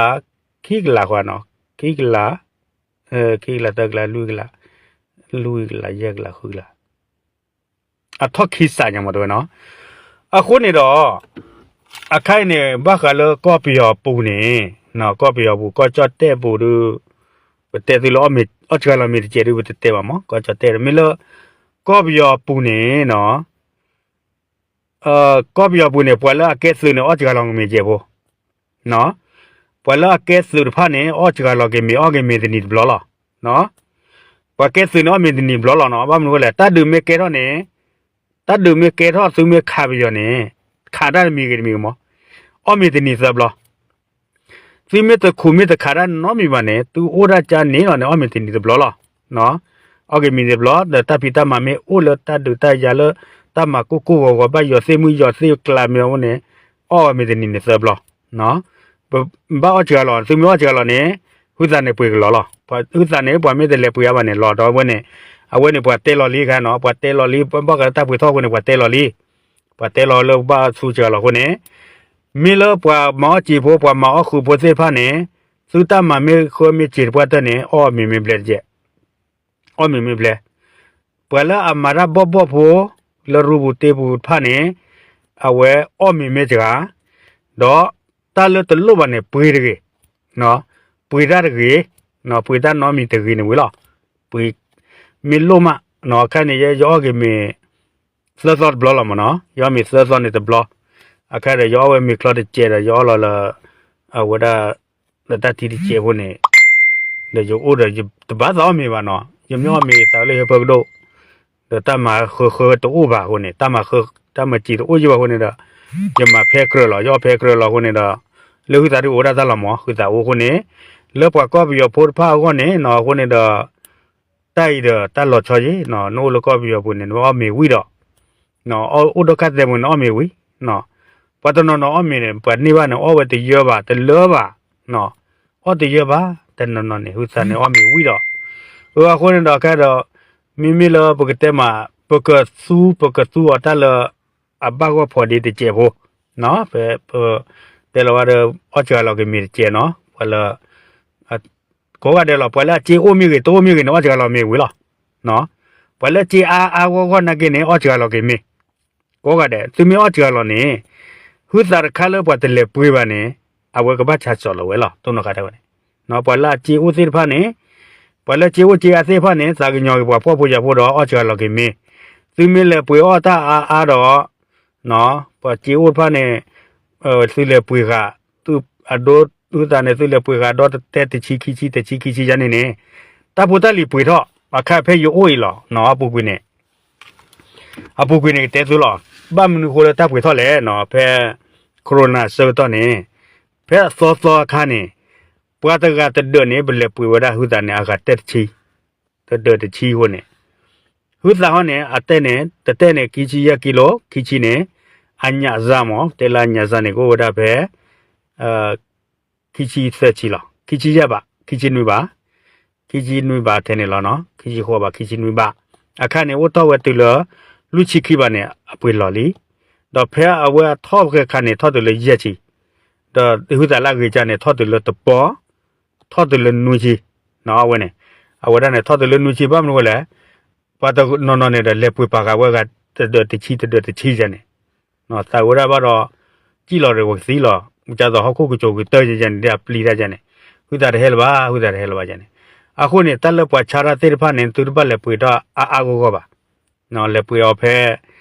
ခံကလးဃီနီၤ, ခံကလး, ခံကလး သၢကလး လွံၢ်ကလး, လွံၢ်ကလး ယဲၢ်ကလး ဃုကလး အထီၣ်ခံစးညါမ့ၢ်တဲဝဲနီၤ. အဃိန့ၣ်ဒီး အခါအံၤန့ၣ် ဘၣ်ဃးလၢကီၢ်ပယီၤပူၤန့ၣ်, ကီၢ်ပယီၤပူၤ ကီၢ်ကၠီၣ်တဲၣ်ပူၤဒီး ပတဲသုလၢ အီၣ်စှၤလီၤမ့ၢ်တစဲးဒုး ပတတဲဘၣ်မး, ကီၢ်ကၠီၣ်တဲၣ်ဒီး မ့ၢ်လၢ ကီၢ်ပယီၤပူၤန့ၣ်နီၤ ကီၢ်ပယီၤပူၤန့ၣ် ပှၤလၢအကဲသုးန့ၣ် အီၣ်စှၤလီၤကမ့ၢ်စဲးဖိ, ပှၤလၢအကဲသုးတဖၣ်န့ၣ် အီၣ်စှၤလီၤကမ့ၢ် အီၣ်ကမ့ၢ်တနံၤတဘျီလီၤ. ပှၤကဲသုးန့ၣ် အီၣ်မ့ၢ်တနံၤတဘျီလီၤနီၤ. ဘၣ်မနုၤအဃိလဲၣ်, တၢ်ဒုးမ့ၢ်ကဲထီၣ်န့ၣ်, တၢ်ဒုးမ့ၢ်ကဲထီၣ် သုမ့ၢ်ခးပယီၤန့ၣ်, ခးတၢ်တမံၤဂ့ၤတမံၤဂ့ၤမး, အီၣ်မ့ၢ်တနံၤသၢဘျီ သုမ့ၢ်တခူၣ်မ့ၢ်တခးတၢ်နီတမံၤဘၣ်န့ၣ် သုအိၣ်ဒၣ်ကန့ၣ်လီၤန့ၣ် အီၣ်မ့ၢ်တနံၤတဘျီလီၤ. အီၣ်ကမ့ၢ်တဘျီ ဒီးတၢ်ဖံးတၢ်မၤမ့ၢ်အိၣ်လၢတၢ်ဒုးတၢ်ယၤလၢ တၢ်မၤကိၢ်ကိၢ်ဂီၤဂီၤ ဘၣ်ယီၤသ့ၣ်မုၢ်ယီၤသ့ၣ်ကျးမ့ၢ်အဃိန့ၣ်, အီၣ်ဝဲမ့ၢ်တနံၤန့ၣ်သၢဘျီ ပဘၣ်အီၣ်စှၤလီၤ, သုမ့ၢ်အီၣ်စှၤလီၤန့ၣ် ဟုသးန့ၣ်ပှ့ၤကလီလီၤ. ဟုသးန့ၣ် ပှၤမ့ၢ်တလဲၤပှ့ၤအါဘၣ်န့ၣ် လီၤဒီးဝဲန့ၣ်, အဝဲန့ၣ်ပှၤတဲလီၤလံခါနီၤ, ပှၤတဲလီၤလံ ဘၣ်ဃးလၢတၢ်ပှ့ၤထီၣ်အဃိန့ၣ် ပှၤတဲလီၤလံ, ပှၤတဲလီၤလၢဘၣ်သူစှၤလီၤအဃိန့ၣ်, မ့ၢ်လၢပှၤမၤအီၣ်စ့းဖိ ပှၤမၤအီၣ်ဃုာ်ဖိသ့ၣ်တဖၣ်န့ၣ်, သုတၢ်မၤမ့ၢ်ဃၢမ့ၢ်စ့းတပှၢ်တၢၢ်န့ၣ် အီၣ်မ့ၢ်မ့ၢ်ဘျဲတကဲး အီၣ်မ့ၢ်မ့ၢ်ဘျဲ, ပှၤလၢအမၤတၢ်ဘီၣ်ဘီၣ်ဖိ လၢရူပူၤတ့ပူၤတဖၣ်န့ၣ်, အဝဲအီၣ်မ့ၢ်မ့ၢ်စှၤ, ဒီးတၢ်လၢတလိၣ်ဘၣ်န့ၣ် ပှ့ၤတဂ့ၤ, ပှ့ၤတၢ်တဂ့ၤ, ပှ့ၤတၢ်နီတမံၤတဂ့ၤန့ၣ်ဝံၤလီၤ. ပှ့ၤ, မ့ၢ်လိၣ်မး, အခါန့ၣ် ယအီၣ်က့ၤမ့ၢ် သၢသီတဘျီလီၤမ့ၢ်နီၤ, ယအီၣ်မ့ၢ်သၢသီန့ၣ်တဘျီ, အခါဒီးယအီၣ်ဝဲမ့ၢ်ချီတစဲးဒီး ယအီၣ်လီၤလၢ အဝဲဒၣ် လၢတၢ်ထံတစဲးအဃိန့ၣ်, ဒီးယအိၣ်ဒီးယတဘၣ်သးအီၣ်မ့ၤဘၣ်နီၤ, ယမ့ၢ်အီၣ်မ့ၤသးလၢဟၢဖၢကဒိၣ်, ဒီးတၢ်မၤဃၢဃၢတအိၣ်ဘၣ်အဃိန့ၣ်, တၢ်မၤဃၢ တၢ်မၤစံာ်တအိၣ်ယံာ်ဘၣ်အဃိန့ၣ်ဒီး, ယမၤဖဲကြၢးလီၤ, ယအီၣ်ဖဲကြၢးလီၤအဃိန့ၣ်ဒီး, လၢဟုသးဒုးအိၣ်ဒၣ်တၢ်လီၤမး, ဟုသးအိၣ်အဃိန့ၣ်, လၢပှၤကီၢ်ပယီၤဖိတဖၣ်အဂီၢ်န့ၣ်နီၤ, အဃိန့ၣ်ဒီး တၢ်အံၤဒီးတၢ်လီၤဆီယ့ၣ်, နအိၣ်လၢကီၢ်ပယီၤပူၤန့ၣ် နဘၣ်အီၣ်မ့ၤဝံၤဒီး, အိၣ်ဒိၣ်ခါသဲးပူၤန့ၣ် အီၣ်မ့ၤဝံၤ, ပှၤတနီၤနီၤအီၣ်မ့ၤန့ၣ် ပှၤန့ၢ်ဘၣ်န့ၣ် အီၣ်ဝဲတယၢဘၣ် တလၢဘၣ်, အီၣ်တယၢဘၣ်, တနီၤနီၤန့ၣ် ဟုသးန့ၣ်အီၣ်မ့ၤဝံၤဒီး, အဃိန့ၣ်ဒီးခဲဒီး, မ့မ့ၢ်လၢပကတဲမး, ပကသူ ပကသူအီၤတၢ်လၢ အဘၣ်ဂီၢ်ဖီဒ့တစဲးဖိ, ဖဲပတဲလီၤဝဲဒီး အီၣ်စှၤလီၤက့ၤမ့ၤတစဲးနီၤ, ပှၤလၢ ကိးဂၤဒဲးလီၤ, ပှၤလၢအစ့အိၣ်မ့ၢ်ဂ့ၤ တအိၣ်မ့ၢ်ဂ့ၤန့ၣ် အီၣ်စှၤလီၤမ့ၤဝံၤလီၤ. ပှၤလၢစ့အါအါဂီၢ်ဂီၢ်နာ်က့န့ၣ် အီၣ်စှၤလီၤက့ၤမ့ၤ, ကိးဂၤဒဲး သုမ့ၢ်အီၣ်စှၤလီၤန့ၣ်, ဟုသးတခါလၢပှၤတလဲၤပှ့ၤဘၣ်န့ၣ်, အဝဲကဘၣ်ဆါစိးလီၤဝဲလီၤ, တိၢ်နီၣ်ဃာ်တၢ်ဝဲန့ၣ်, ပှၤလၢအစ့အိၣ်သ့ၣ်တဖၣ်န့ၣ်, ပှၤလၢစ့အိၣ်စ့အါသ့ၣ်တဖၣ်န့ၣ် သးကညီၤက့ၤပှၤဖှီၣ်ဖိယာ်ဖိဒီးအီၣ်စှၤလီၤက့ၤမ့ၤ, သုမ့ၢ်လဲၤပှ့ၤအီၣ်တၢ်အါအါဒီး ပှၤစ့အိၣ်တဖၣ်န့ၣ်, သုလဲၤပှ့ၤဃာ်, အဒိ ဟုသးန့ၣ် သုလဲၤပှ့ၤဃာ်ဒီးတတဲတဆံခံဆံ တဆံခံဆံယါန့ၣ်န့ၣ်, တၢ်ဖိတၢ်လံၤပှ့ၤထီၣ်, အခါဖဲယအိၣ်အံၤလီၤ, အပူၤကွံာ်န့ၣ်, အပူၤကွံာ်န့ၣ်ကတဲသုလီၤ, ဘၣ်မနုၤဃိလၢတၢ်ပှ့ၤထီၣ်လဲၣ်နီၤ, ဖဲ Corona ဆၢကတီၢ်န့ၣ်, ဖဲအသီသီအခါန့ၣ်, ပှၤတဂၤတဒၢးန့ၣ် ပလဲၤပှ့ၤဝဲဒၣ်ဟုသးန့ၣ် အဂၤတဲတဆံ တဒၢးတဆံအဃိန့ၣ်, ဟုသးဟီန့ၣ် အတဲန့ၣ် တတဲန့ၣ် ခံဆံယဲၢ်ကံလိ, ခံဆံန့ၣ်, အညၣ်စၢ်မး, တဲလၢအညၣ်စၢ်န့ၣ် ကအိၣ်ဝဲဒၣ်ဖဲ ခံဆံသၢဆံလီၤ, ခံဆံယဲၢ်ဘး, ခံဆံနွံဘး, ခံဆံနွံဘးထဲန့ၣ်လီၤ, ခံဆံဃိးဘး ခံဆံနွံဘး, အခါန့ၣ် အိၣ်ထီၣ်ဝဲတုၤလၢ လွံၢ်ဆံခံဘးန့ၣ် အပှ့ၤလီၤလံ, ဒီးဖဲအဝဲအထီၣ်ဖဲခါန့ၣ် ထီၣ်တုၤလၢယဲၢ်ဆံ, ဒီးဟုသးလၢအဂ့ၤကၢ်န့ၣ် ထီၣ်တုၤလၢတပီၢ် ထီၣ်တုၤလၢနွံဆံ, အဝဲန့ၣ်, အဝဲဒၣ်န့ၣ် ထီၣ်တုၤလၢနွံဆံ ဘၣ်မနုၤဃိလဲၣ်, ပှၤတနီၤနီၤန့ၣ်ဒီး လဲၤပှ့ၤပာ်ဃာ်ဝဲဂၤ တဒၢးတဆံ တဒၢးတဆံယါန့ၣ်, သးဝဲဒၣ်ဘၣ်ဒီး, စံၣ်လီၤဒီးဝဲကသံလီၤ, ကသိးဟီၣ်ခိၣ်ကစိၤကတၢၢ်ယါန့ၣ် ဒ်အပျံၤတၢ်ယါန့ၣ်, ဟုသးတဟဲလၢၤဘၣ် ဟုသးတဟဲလၢၤဘၣ်ယါန့ၣ်, အဃိန့ၣ် တၢ်လၢပှၤဆါတၢ်သ့ၣ်တဖၣ်န့ၣ် သုတဘၣ်လဲၤပှ့ၤထီၣ်အါအါဂီၢ်ဂီၢ်ဘၣ် လဲၤပှ့ၤအီၤဖဲ,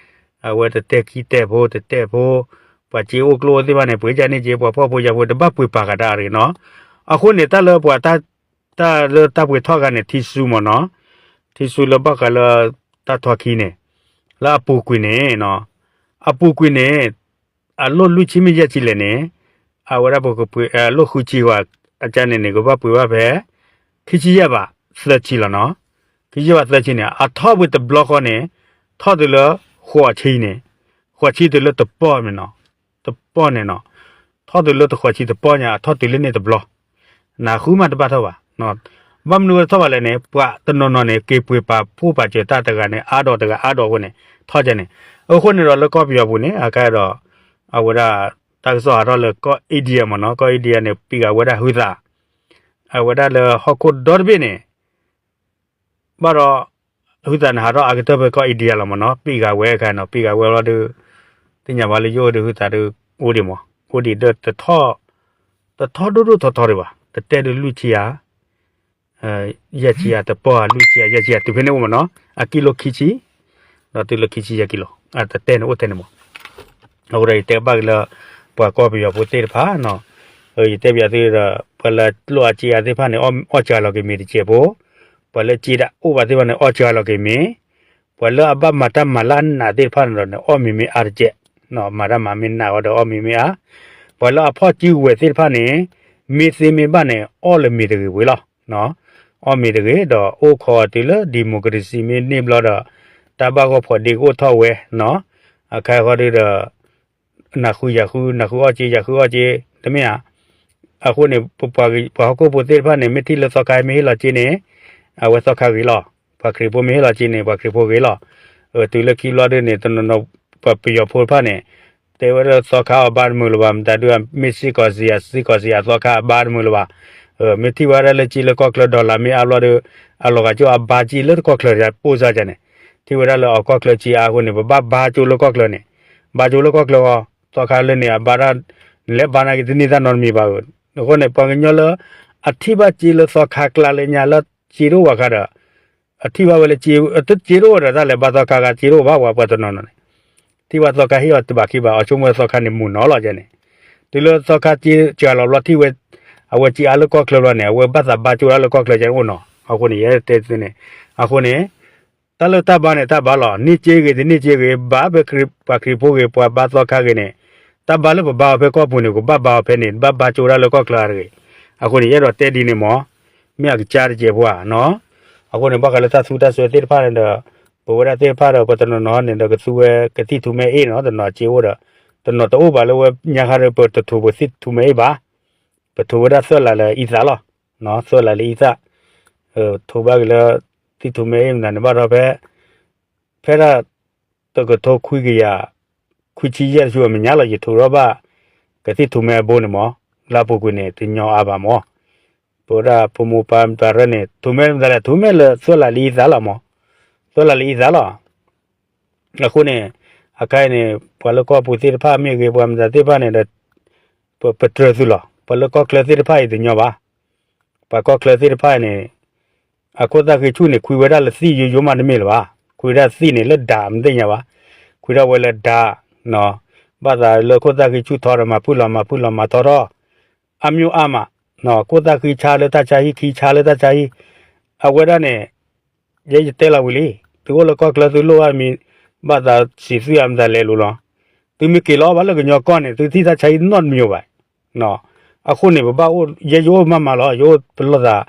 အဝဲတတဲခံတဲဖိ တတဲဖိ, ပှၤစ့အိၣ်ကျိၣ်အိၣ်သ့ၣ်တဖၣ်န့ၣ် ပှ့ၤကန့ၣ်က့ၤ ပှၤဖှီၣ်ဖိယာ်ဖိ တဘၣ်ပှ့ၤပာ်ဃာ်တၢ်အါတဂ့ၤနီၤ, အဃိန့ၣ် တၢ်လၢပှၤ, တၢ်လၢတၢ်ပှ့ၤထီၣ်ဂၤန့ၣ် ထံဆူမ့ၢ်နီၤ, ထံဆူလၢဘၣ်ဃးလၢ, တၢ်ထီခံန့ၣ်, လၢအပူၤကွံာ်န့ၣ်, အပူၤကွံာ်န့ၣ်, အလိၣ်လွံၢ်ဆံမ့ၢ်ယဲၢ်ဆံလဲၣ်န့ၣ်, အဝဲဒၣ်ပကပှ့ၤ, အလိၣ်ဃုဆံဝဲ, အကန့ၣ်န့ၣ် ကဘၣ်ပှ့ၤဘၣ်ဖဲ, ခံဆံယဲၢ်ဘး, သၢဆံလီၤနီၤ, ခံဆံယဲၢ်ဘးသၢဆံန့ၣ် အထီၣ်ပှ့ၤတဘျီဃီန့ၣ်, ထီၣ်တုၤလၢ, ဃိးဆံန့ၣ်, ဃိးဆံတုၤလၢတပီၢ်န့ၣ်နီၤ, တပီၢ်န့ၣ်နီၤ, ထီၣ်တုၤလၢတဃိးဆံတပီၢ်ညါ အထီၣ်တုၤလၢန့ၣ်တဘျီ, နဃုမးတဘၣ်ထီၣ်ဘၣ်, ဘၣ်မနုၤဝဲတထီၣ်ဘၣ်လဲၣ်န့ၣ် ပှၤတနီၤနီၤန့ၣ် က့ၤပှ့ၤပာ်ဖှိၣ်ပာ်စၢၤတၢ်တဂၤန့ၣ် အါဒီးတဂၤအါဒီးအဃိန့ၣ်, ထီၣ်ကန့ၣ်, အဃိန့ၣ်ဒီးလၢကီၢ်ပယီၤပူၤန့ၣ် အကဲဒီး အဝဲဒၣ် တၢ်ကစီၣ်ဟးထီၣ်လၢကီၢ် India မ့ၢ်နီၤ, ကီၢ် India န့ၣ် ပံးဂၤဝဲဒၣ်ဟုသး, အဝဲဒၣ်လၢဟီၣ်ခိၣ်ဒီတဘ့ၣ်န့ၣ် ဘၣ်ဒီး ဟုသးန့ၣ်ဟးထီၣ်အါကတၢၢ်ဖဲကီၢ် India လီၤမ့ၢ်နီၤ, ပံးဂၤဝဲခါနီၤ, ပံးဂၤဝဲလီၤဒီး သ့ၣ်ညါဘၣ်လၢယအိၣ်ဒီးဟုသးဒီး အိၣ်ဒံးမး, အိၣ်ဒံးဒီး တထီၣ်ဒိၣ်ဒိၣ်ထီထီဒံးဘၣ်, တတဲဒုးလွံၢ်ဆံယၤ ယဲၢ်ဆံယၤ တပီၢ်ယၤ လွံၢ်ဆံယၤ ယဲၢ်ဆံယၤ တုၤဖဲန့ၣ်အိၣ်မ့ၢ်နီၤ, အကံလိခံဆံ, ဒီးတုၤလၢခံဆံယဲၢ်ကံလိ, တတဲန့ၣ်အိၣ်ထဲန့ၣ်မး. အဃိဒီးယတဲဘၣ်က့ၤလၢ ပှၤကီၢ်ပယီၤဖိသ့ၣ်တဖၣ်နီၤ, ယတဲပယီၤသ့ၣ်ဒီး ပှၤလၢလိၣ်အစ့အါသ့ၣ်တဖၣ်န့ၣ် အီၣ်စှၤလီၤက့ၤမ့ၤတစဲးဖိ, ပှၤလၢစ့တအိၣ်ဘၣ်သ့ၣ်တဖၣ်န့ၣ် အီၣ်စှၤလီၤက့ၤမ့ၤ, ပှၤလၢအဘၣ်မၤတၢ်မၤလၢအနးသ့ၣ်တဖၣ်န့ၣ်ဒီးန့ၣ် အီၣ်မ့ၤမ့ၢ်အါတစဲး, မၤတၢ်မၤမ့ၢ်နးဝဲဒီးအီၣ်မ့ၤမ့ၢ်အါ, ပှၤလၢအဖီၣ်စုကဝဲၤသ့ၣ်တဖၣ်န့ၣ် မ့ၢ်သ့မ့ၢ်ဘၣ်န့ၣ် အီၣ်လၢမ့ၤတဂ့ၤဝဲလီၤ. အီၣ်မ့ၤတဂ့ၤဒီး အိၣ်ခိးတုၤလၢ democracy မ့ၢ်န့ၢ်ဘျီဒီး တၢ်ဘၣ်ဂီၢ်ဖီၣ်ဒ့ကအိၣ်ထီၣ်ဝဲနီၤ, အခါဃီဒီး နဃုယဃု နဃုအီၣ်စ့ ယဃုအီၣ်စ့ တမ့ၢ်ဧါ. အဃိန့ၣ် ပှၤဟီၣ်ခိၣ်ဖိသ့ၣ်တဖၣ်န့ၣ် မ့ၢ်ထံၣ်လၢသီခါမ့ၢ်ဟ့ၣ်လီၤစ့န့ၣ် အဝဲသီခါဂ့ၤလီၤ, ပှၤခရံာ်ဖိမ့ၢ်ဟ့ၣ်လီၤစ့န့ၣ် ပှၤခရံာ်ဖိဂ့ၤလီၤ. တုၤလၢခံဘျီဒ်န့ၣ် တနီၤနီၤ ပှၤပယီၤဖိတဖၣ်န့ၣ် တဲဝဲဒၣ်သီခါအီၤဘါတမုာ်လၢၤဘၣ်, မတၤဒုးမ့ၢ်စ့ၢ်ကီးစ့ဧါ စ့ၢ်ကီးစ့ဧါ သီခါအဘါတမုာ်လၢၤဘၣ်. မ့ၢ်ထံၣ်ဝဲဒၣ်လၢစ့လၢကီၢ်ချၢ dollar မ့ၢ်အါဘျီဒီး အလီၤဂာ်ကၠိအဘါစ့လၢကီၢ်ချၢ ပိၢ်စၢ်ကန့ၣ် ထံၣ်ဝဲဒၣ်လၢအကီၢ်ချၢစ့အါအဃိန့ၣ် ပဘၣ်ဘါကၠိလၢကီၢ်ချၢန့ၣ်, ဘါကၠိလၢကီၢ်ချၢအီၤ သီခါလၢန့ၣ် အဘါဒၣ် နလဲၤဘါနာ်က့တန့ၢ်တၢ်နီတမံၤဘၣ်. အဃိန့ၣ် ပှၤကညီလၢ အထံၣ်ဘၣ်စ့လၢသီခါကျါလၢညါလၢစ့တအိၣ်ဘၣ်ခါဒီး အထံၣ်ဘၣ်ဝဲလၢ စ့တအိၣ်ဒီးတၢ်လဲၤဘါသီခါခါ စ့တအိၣ်ဘၣ်ဝဲပှၤတနီၤနီၤန့ၣ် ထံၣ်ဘၣ်သီခါဟ့ၣ်အီၤတဘၣ်ခံဘၣ် အီၤဆိကမိၣ်သီခါန့ၣ်မုာ်နီၤလီၤကန့ၣ်, တုၤလၢသီခါစ့စှၤလီၤဘျီထံၣ်ဝဲ အဝဲစ့အါလၢကီၢ်ချၢဘျီန့ၣ် အဝဲဘၣ်သးဘါကၠိဒၣ်လၢကီၢ်ချၢကန့ၣ်အိၣ်နီၤ. အဃိန့ၣ် ယဲတဲသုန့ၣ် အဃိန့ၣ် တၢ်လၢတၢ်ဘါန့ၣ် တၢ်ဘါလီၤ. န့ၢ်စ့ဂ့ၤတန့ၢ်စ့ဂ့ၤ ဘၣ်ဖဲပှၤခရံာ်ဖိဂ့ၤ ပှၤဘါသီခါဂ့ၤန့ၣ် တၢ်ဘါလၢပဘါအီၤဖဲကီၢ်ပူၤန့ၣ် ကဘၣ်ဘါအီၤဖဲန့ၣ် ဘၣ်ဘါကၠိဒၣ်လၢကီၢ်ချၢအါတဂ့ၤ. အဃိန့ၣ် ယအဲၣ်ဒိးတဲဒ်န့ၣ်မး မ့ၢ်အကစၢ်တစဲးဖိဧါနီၤ. အဃိန့ၣ် ဘၣ်ဃးလၢတၢ်သူတၢ်စွဲသ့ၣ်တဖၣ်န့ၣ်ဒီး ပဝဲဒၣ်သ့ၣ်တဖၣ်ဒီး ပတနီၤနီၤန့ၣ်ဒီး ကသူဝဲကသံၣ်ထူမဲအ့ၣ်နီၤ တနီၤစ့အိၣ်ဒီး တနီၤတအိၣ်ဘၣ်လၢဝဲညါခါဒီး ပတထူပသံၣ်ထူမဲအ့ၣ်ဘၣ်. ပထူဝဲဒၣ်သၢလါလၢအံသၣ်လီၤ. သၢလါလၢအံသၣ် ထူဘၣ်က့ၤလၢ သံၣ်ထူမဲအ့ၣ်မနုၤန့ၣ် ဘၣ်ဒီးဖဲ ဖဲဒၣ် တကထိခွံကယၤ ခွံဆံယဲၢ်ဆူအမဲာ်ညါလီၤ ယထူထီၣ်ဘၣ် ကသံၣ်ထူမဲအဘိန့ၣ်မး လၢအပူၤကွံာ်န့ၣ် တညီအါဘၣ်မး. ပဝဲဒၣ်ဖိမိၢ်ပၢ်မတၤရၢၣ်န့ၣ် ထူမဲမတၤလဲၣ် ထူမဲလၢသၢလါလၢအံသၣ်လီၤမး. သၢလါလၢအံသၣ်လီၤ. အဃိန့ၣ် အခါအံၤန့ၣ် ပှၤလၢကီၢ်ပူၤသ့ၣ်တဖၣ်မ့ၢ်ဂ့ၤ ပှၤမတၤသ့ၣ်တဖၣ်န့ၣ်ဒီး ပတြၢၤသုလီၤ. ပှၤလၢကီၢ်ချၢသ့ၣ်တဖၣ်အံၤတညီဘၣ်. ပှၤကီၢ်ချၢသ့ၣ်တဖၣ်အံၤန့ၣ် အခိၣ်သၣ်ဃံဆူၣ်န့ၣ် ခွံဝဲဒၣ်လၢသံၣ်ယိယိမးတမ့ၢ်လၢၤဘၣ်. ခွံဝဲဒၣ်သံၣ်န့ၣ်လၢဒၣ်မသ့ၣ်ညါဘၣ်. ခွံဒၣ်ဝဲလၢဒၣ် ဘၣ်သးလၢခိၣ်သၣ်ဃံဆူၣ်ထီဒီး မၤဖုၣ်လီၤမၤဖုၣ်လီၤမၤထီထီၣ် အါမံၤအါမး ခိၣ်သၣ်ဃံဆါလၢတၢ်ဆါဟံၣ် ခံဆါလၢတၢ်ဆါဟံၣ် အဝဲဒၣ်န့ၣ် ယဲယတဲလီၤဝံၤလံ သုအိၣ်လၢကီၢ်ချၢသုလိၣ်ဘၣ်မံၤ ဘၣ်သးစံးသုအမတၤလဲၤလိၤလီၤ. သုမ့ၢ်က့ၤလီၤဘၣ်လၢကညီကီၢ်န့ၣ် သုထံၣ်တၢ်ဆါဟံၣ်နီတမံၤဘၣ်. အဃိန့ၣ် ပဘၣ်အိၣ် ယဲယအိၣ်မးမးလီၤ ယအိၣ်ပလီၢ်သး ဒ်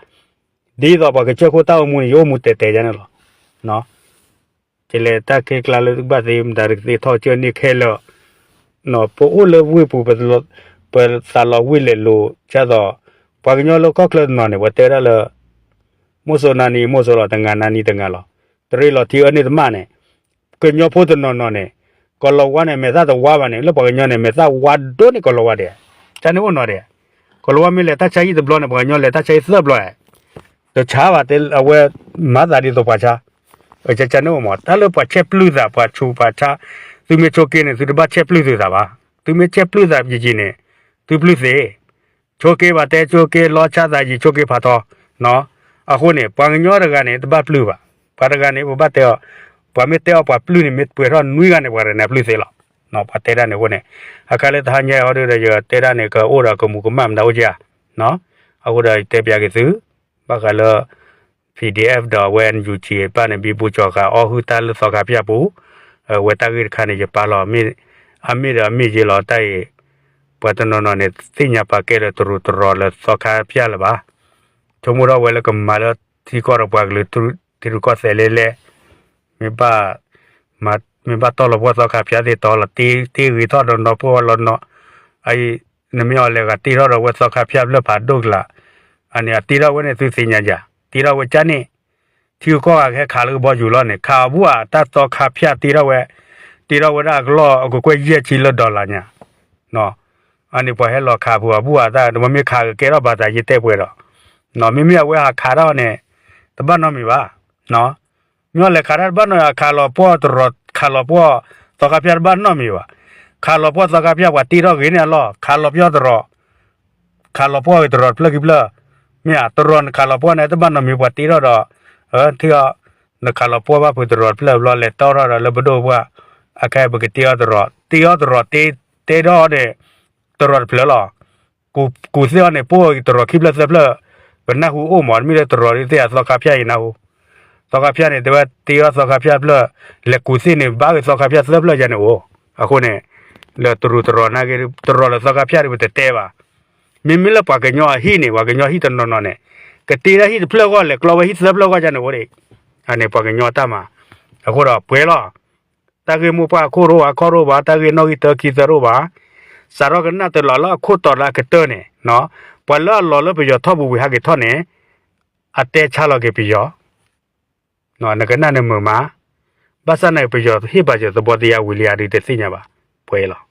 သိးပှၤကစၢၢ်ခိၣ်တၢ်အိၣ်မူန့ၣ် ယအိၣ်မူတဲာ်တဲာ်ယါန့ၣ်လီၤ. ကလဲၤတၢ်ခဲကျါလၢဘၣ်သ့ၣ်မတၤတကသ့ၣ်ထီၣ်ကၢၢ်န့ၢ်ခဲလၢာ် ပအိၣ်လၢဝ့ၢ်ပူၤ ပသးလီၤဝ့ၢ်လဲၤလိၤ ဒ်သိး ပှၤကညီလၢကီၢ်ချၢတနီၤန့ၣ် ပှၤတဲဝဲဒၣ်လၢ မိၣ်စိနၤနံၤမိၣ်စိလီၤ တဂၤနၤနံၤတဂၤလီၤ. တရ့လီၤထံအၢန့ၢ်တမၣ်န့ၣ် ကညီဖိတနီၤနီၤန့ၣ် ကီၤလၤဝါန့ၣ် မဲာ်သၣ်တဝါဘၣ်န့ၣ် လၢပှၤကညီန့ၣ် မဲာ်သၣ်ဝါဒိၣ်န့ၢ်ကီၤလၤဝါဒဲး. ကန့ၣ်အိၣ်နီၤဒဲး ကီၤလၤဝါမ့ၢ်လဲၤတၢ်ဆါဟံၣ်တဘျီန့ၣ် ပှၤကညီလဲၤတၢ်ဆါဟံၣ်သၢဘျီ တဆါဘၣ်တဲအဝဲ မၤသးဒ်သိးပှၤဆါ ကန့ၣ်အိၣ်မး တၢ်လၢပှၤဆဲးပျုၢ်သး ပှၤဆူးပှၤဆါ သုမ့ၢ်ဆိးက့န့ၣ် သုတဘၣ်ဆဲးပျုၢ်သုသးဘၣ်. သုမ့ၢ်ဆဲးပျုၢ်သးယံာ်ယံာ်န့ၣ် သုပျုၢ်သ့ ဆိးက့ဘၣ်တဲဆိးက့ လီၤဆါသးယံာ်ဆိးက့ဖးထီ အဃိန့ၣ် ပှၤကညီတဂၤန့ၣ် တဘၣ်ပျုၢ်ဘၣ်. ပှၤတဂၤန့ၣ် ပဘၣ်တဲအီၤ ပှၤမ့ၢ်တဲအီၤပှၤပျုၢ်န့ၣ် မ့ၢ်ပှဲၤထီၣ်နွံဂၤန့ၣ် ပှၤတဂၤန့ၣ်ပျုၢ်သ့လီၤ. ပှၤတဲဒၣ်န့ၣ်အဃိန့ၣ် အခါလၢတဟါညါအံၤဟီဒုဒီး ယတဲဒၣ်န့ၣ် ကအိၣ်ဒီးကမူးကမၣ်မတၤအိၣ်ကဧါ. အဃိဒီးယတဲပျးက့ၤသု ဘၣ်ဃးလၢ PDF ဒီးအဝဲ NUG အပၢ်န့ၣ် ဘံဘူကၠီၤဃာ်အီၣ်ဟုၣ်တၢ်လၢသီခါဖၠၣ်ပူၤ ဝဲတၢ်ဂ့ၢ်တခါန့ၣ် ယပာ်လီၤ အမ့ၢ်ဒီးအမ့ၢ်ယ့လီၤတၢ်အံၤ ပှၤတနီၤနီၤန့ၣ် သ့ၣ်ညါပာ်ကဲဒီးတရူးတရီၤလၢသီခါဖၠၣ်လၢၤဘၣ်. ဆိကမိၣ်ထီၣ်ဝဲလၢကမၤလၢထံကီၢ်ဒီးပှၤကလုာ်ထံရူၢ်ကီၢ်သဲးလဲၣ်လဲၣ် မ့ၢ်ဘၣ် မ့ၢ်ဘၣ်တီၢ်လီၤပှီၢ်သီခါဖၠၣ်သ့ၣ်တီလီၤ တ့ဂ့ၤထီၣ်ဒီးနီၢ်ပှီၢ်လီၤနီၤ အအံၤ နမ့ၢ်အီၤလဲၤဂၤတ့ထီၣ်ဒီးဝဲသီခါဖၠၣ်ဖျၢၣ်ဖးဒိၣ်ကလာ် အန့ၣ် အတ့ထီၣ်ဝဲန့ၣ် သုသ့ၣ်ညါယၤ တ့ထီၣ်ဝဲကၠၢ်န့ၣ် ထံကီၢ်ဂၤကဟဲခးလၢကဘီယူၤလီၤန့ၣ် ခးအီၤဘူၣ်ဧါ တၢ်သီခါဖၠၣ်တ့ထီၣ်ဝဲ တ့ထီၣ်ဝဲဒၣ်အကလီၢ်အကကွဲၢ်ယဲၢ်ဆံလၢ dollar ညါ, အန့ၣ်ပှၤဟဲလီၤခးပှၤဘူၣ်အသၣ် တမ့ၢ်ခးကကဲထီၣ်ဘၣ်သးယတဲပှဲၤဒီး, မ့မ့ၢ်အဝဲဟးခးထီၣ်န့ၣ် တဘၣ်နီတမံၤဘၣ်, မ့ၢ်လဲၤခးတၢ်တဘၣ်နီတမံၤ ခးလီၤပှီၢ်တရီး ခးလီၤပှီၢ်သီခါဖၠၣ်တဘၣ်နီတမံၤဘၣ်, ခးလီၤပှီၢ်သီခါဖၠၣ်ပှၤတ့ထီၣ်ဂ့ၤန့ၣ်အလီၢ် ခးလီၤပှီၢ်တရီး ခးလီၤပှီၢ်ဂ့ၤတရီးတဖျၢၣ်ခံဖျၢၣ်, မ့ၢ်ဧါ တရီးနခးလီၤပှီၢ်န့ၣ် တဘၣ်နီတမံၤပှၤတ့ထီၣ်ဒီး, ထံၣ်အီၤ, နခးလီၤပှီၢ်ဘၣ်ဖုးတရီးတဖျၢၣ်ဘျီ လဲၤတီထီၣ်ဒီးလၢပဒိၣ်ပှၢ်, အခဲအံၤပကတ့အီၤတရီး တ့အီၤတရီးတ့, တ့ထီၣ်အီၤန့ၣ်, တရီးတဖျၢၣ်လီၤ, ကူးသ့ၣ်အီၤန့ၣ် ပအိၣ်တရီးခံဖျၢၣ်သၢဖျၢၣ်, ပနၢ်ဟူအိၣ်မး တမ့ၢ်လၢတရီးဒ်သ့ၣ်အသီခါဖၠၣ်အံၤနၢ်ဟူ, သီခါဖၠၣ်န့ၣ် တဲဝဲတ့အီၤသီခါဖၠၣ်တဖျၢၣ်, လဲၤကူးသ့ၣ်န့ၣ် ဘၣ်ဂ့ၤသီခါဖၠၣ်သၢဖျၢၣ်ယါန့ၣ်အိၣ်, အဃိန့ၣ်, လၢတရူးတရီးနာ်က့ တရီးလၢသီခါဖၠၣ်ဒ်ပတတဲဘၣ်, မ့မ့ၢ်လၢပှၤကညီအဟံၣ်န့ၣ် ပှၤကညီဟံၣ်တနီၤနီၤန့ၣ်, ကတ့လၢဟံၣ်တဖျၢၣ်အဂီၢ် လဲၤကျီဝဲဟံၣ်သၢဖျၢၣ်အဂီၢ်ယါန့ၣ်အိၣ်ဒံး, အန့ၣ်ပှၤကညီတၢ်မၤ, အဃိဒီးပှဲၤလီၤ တၢ်ဂ့ၢ်မိၢ်ပှၢ်ခိၣ်တအိၣ်ဘၣ် ခီၣ်တအိၣ်ဘၣ် တၢ်ဂ့ၢ်နီၣ်ဂံၢ်တၢခံသၢတအိၣ်ဘၣ်, စးထီၣ်ကနၣ်တလီၤလၢအခိၣ်တီလၢအကတၢၢ်န့ၣ်, ပှၤလၢအလီၤလၢပယီၤထီၣ်ပူၤဝံၤဟးက့ၤထီၣ်န့ၣ်, အတဲဆါလီၤက့ၤပယီၤ, နကနၣ်နမုာ်မး, ဘၣ်ဆၣ်န့ၣ်ပယီၤဟ့ၣ်ပာ်စၢၤသဘီသယါဝံၤလံဧါဒုးတသ့ၣ်ညါဘၣ်, ပှဲၤလီၤ.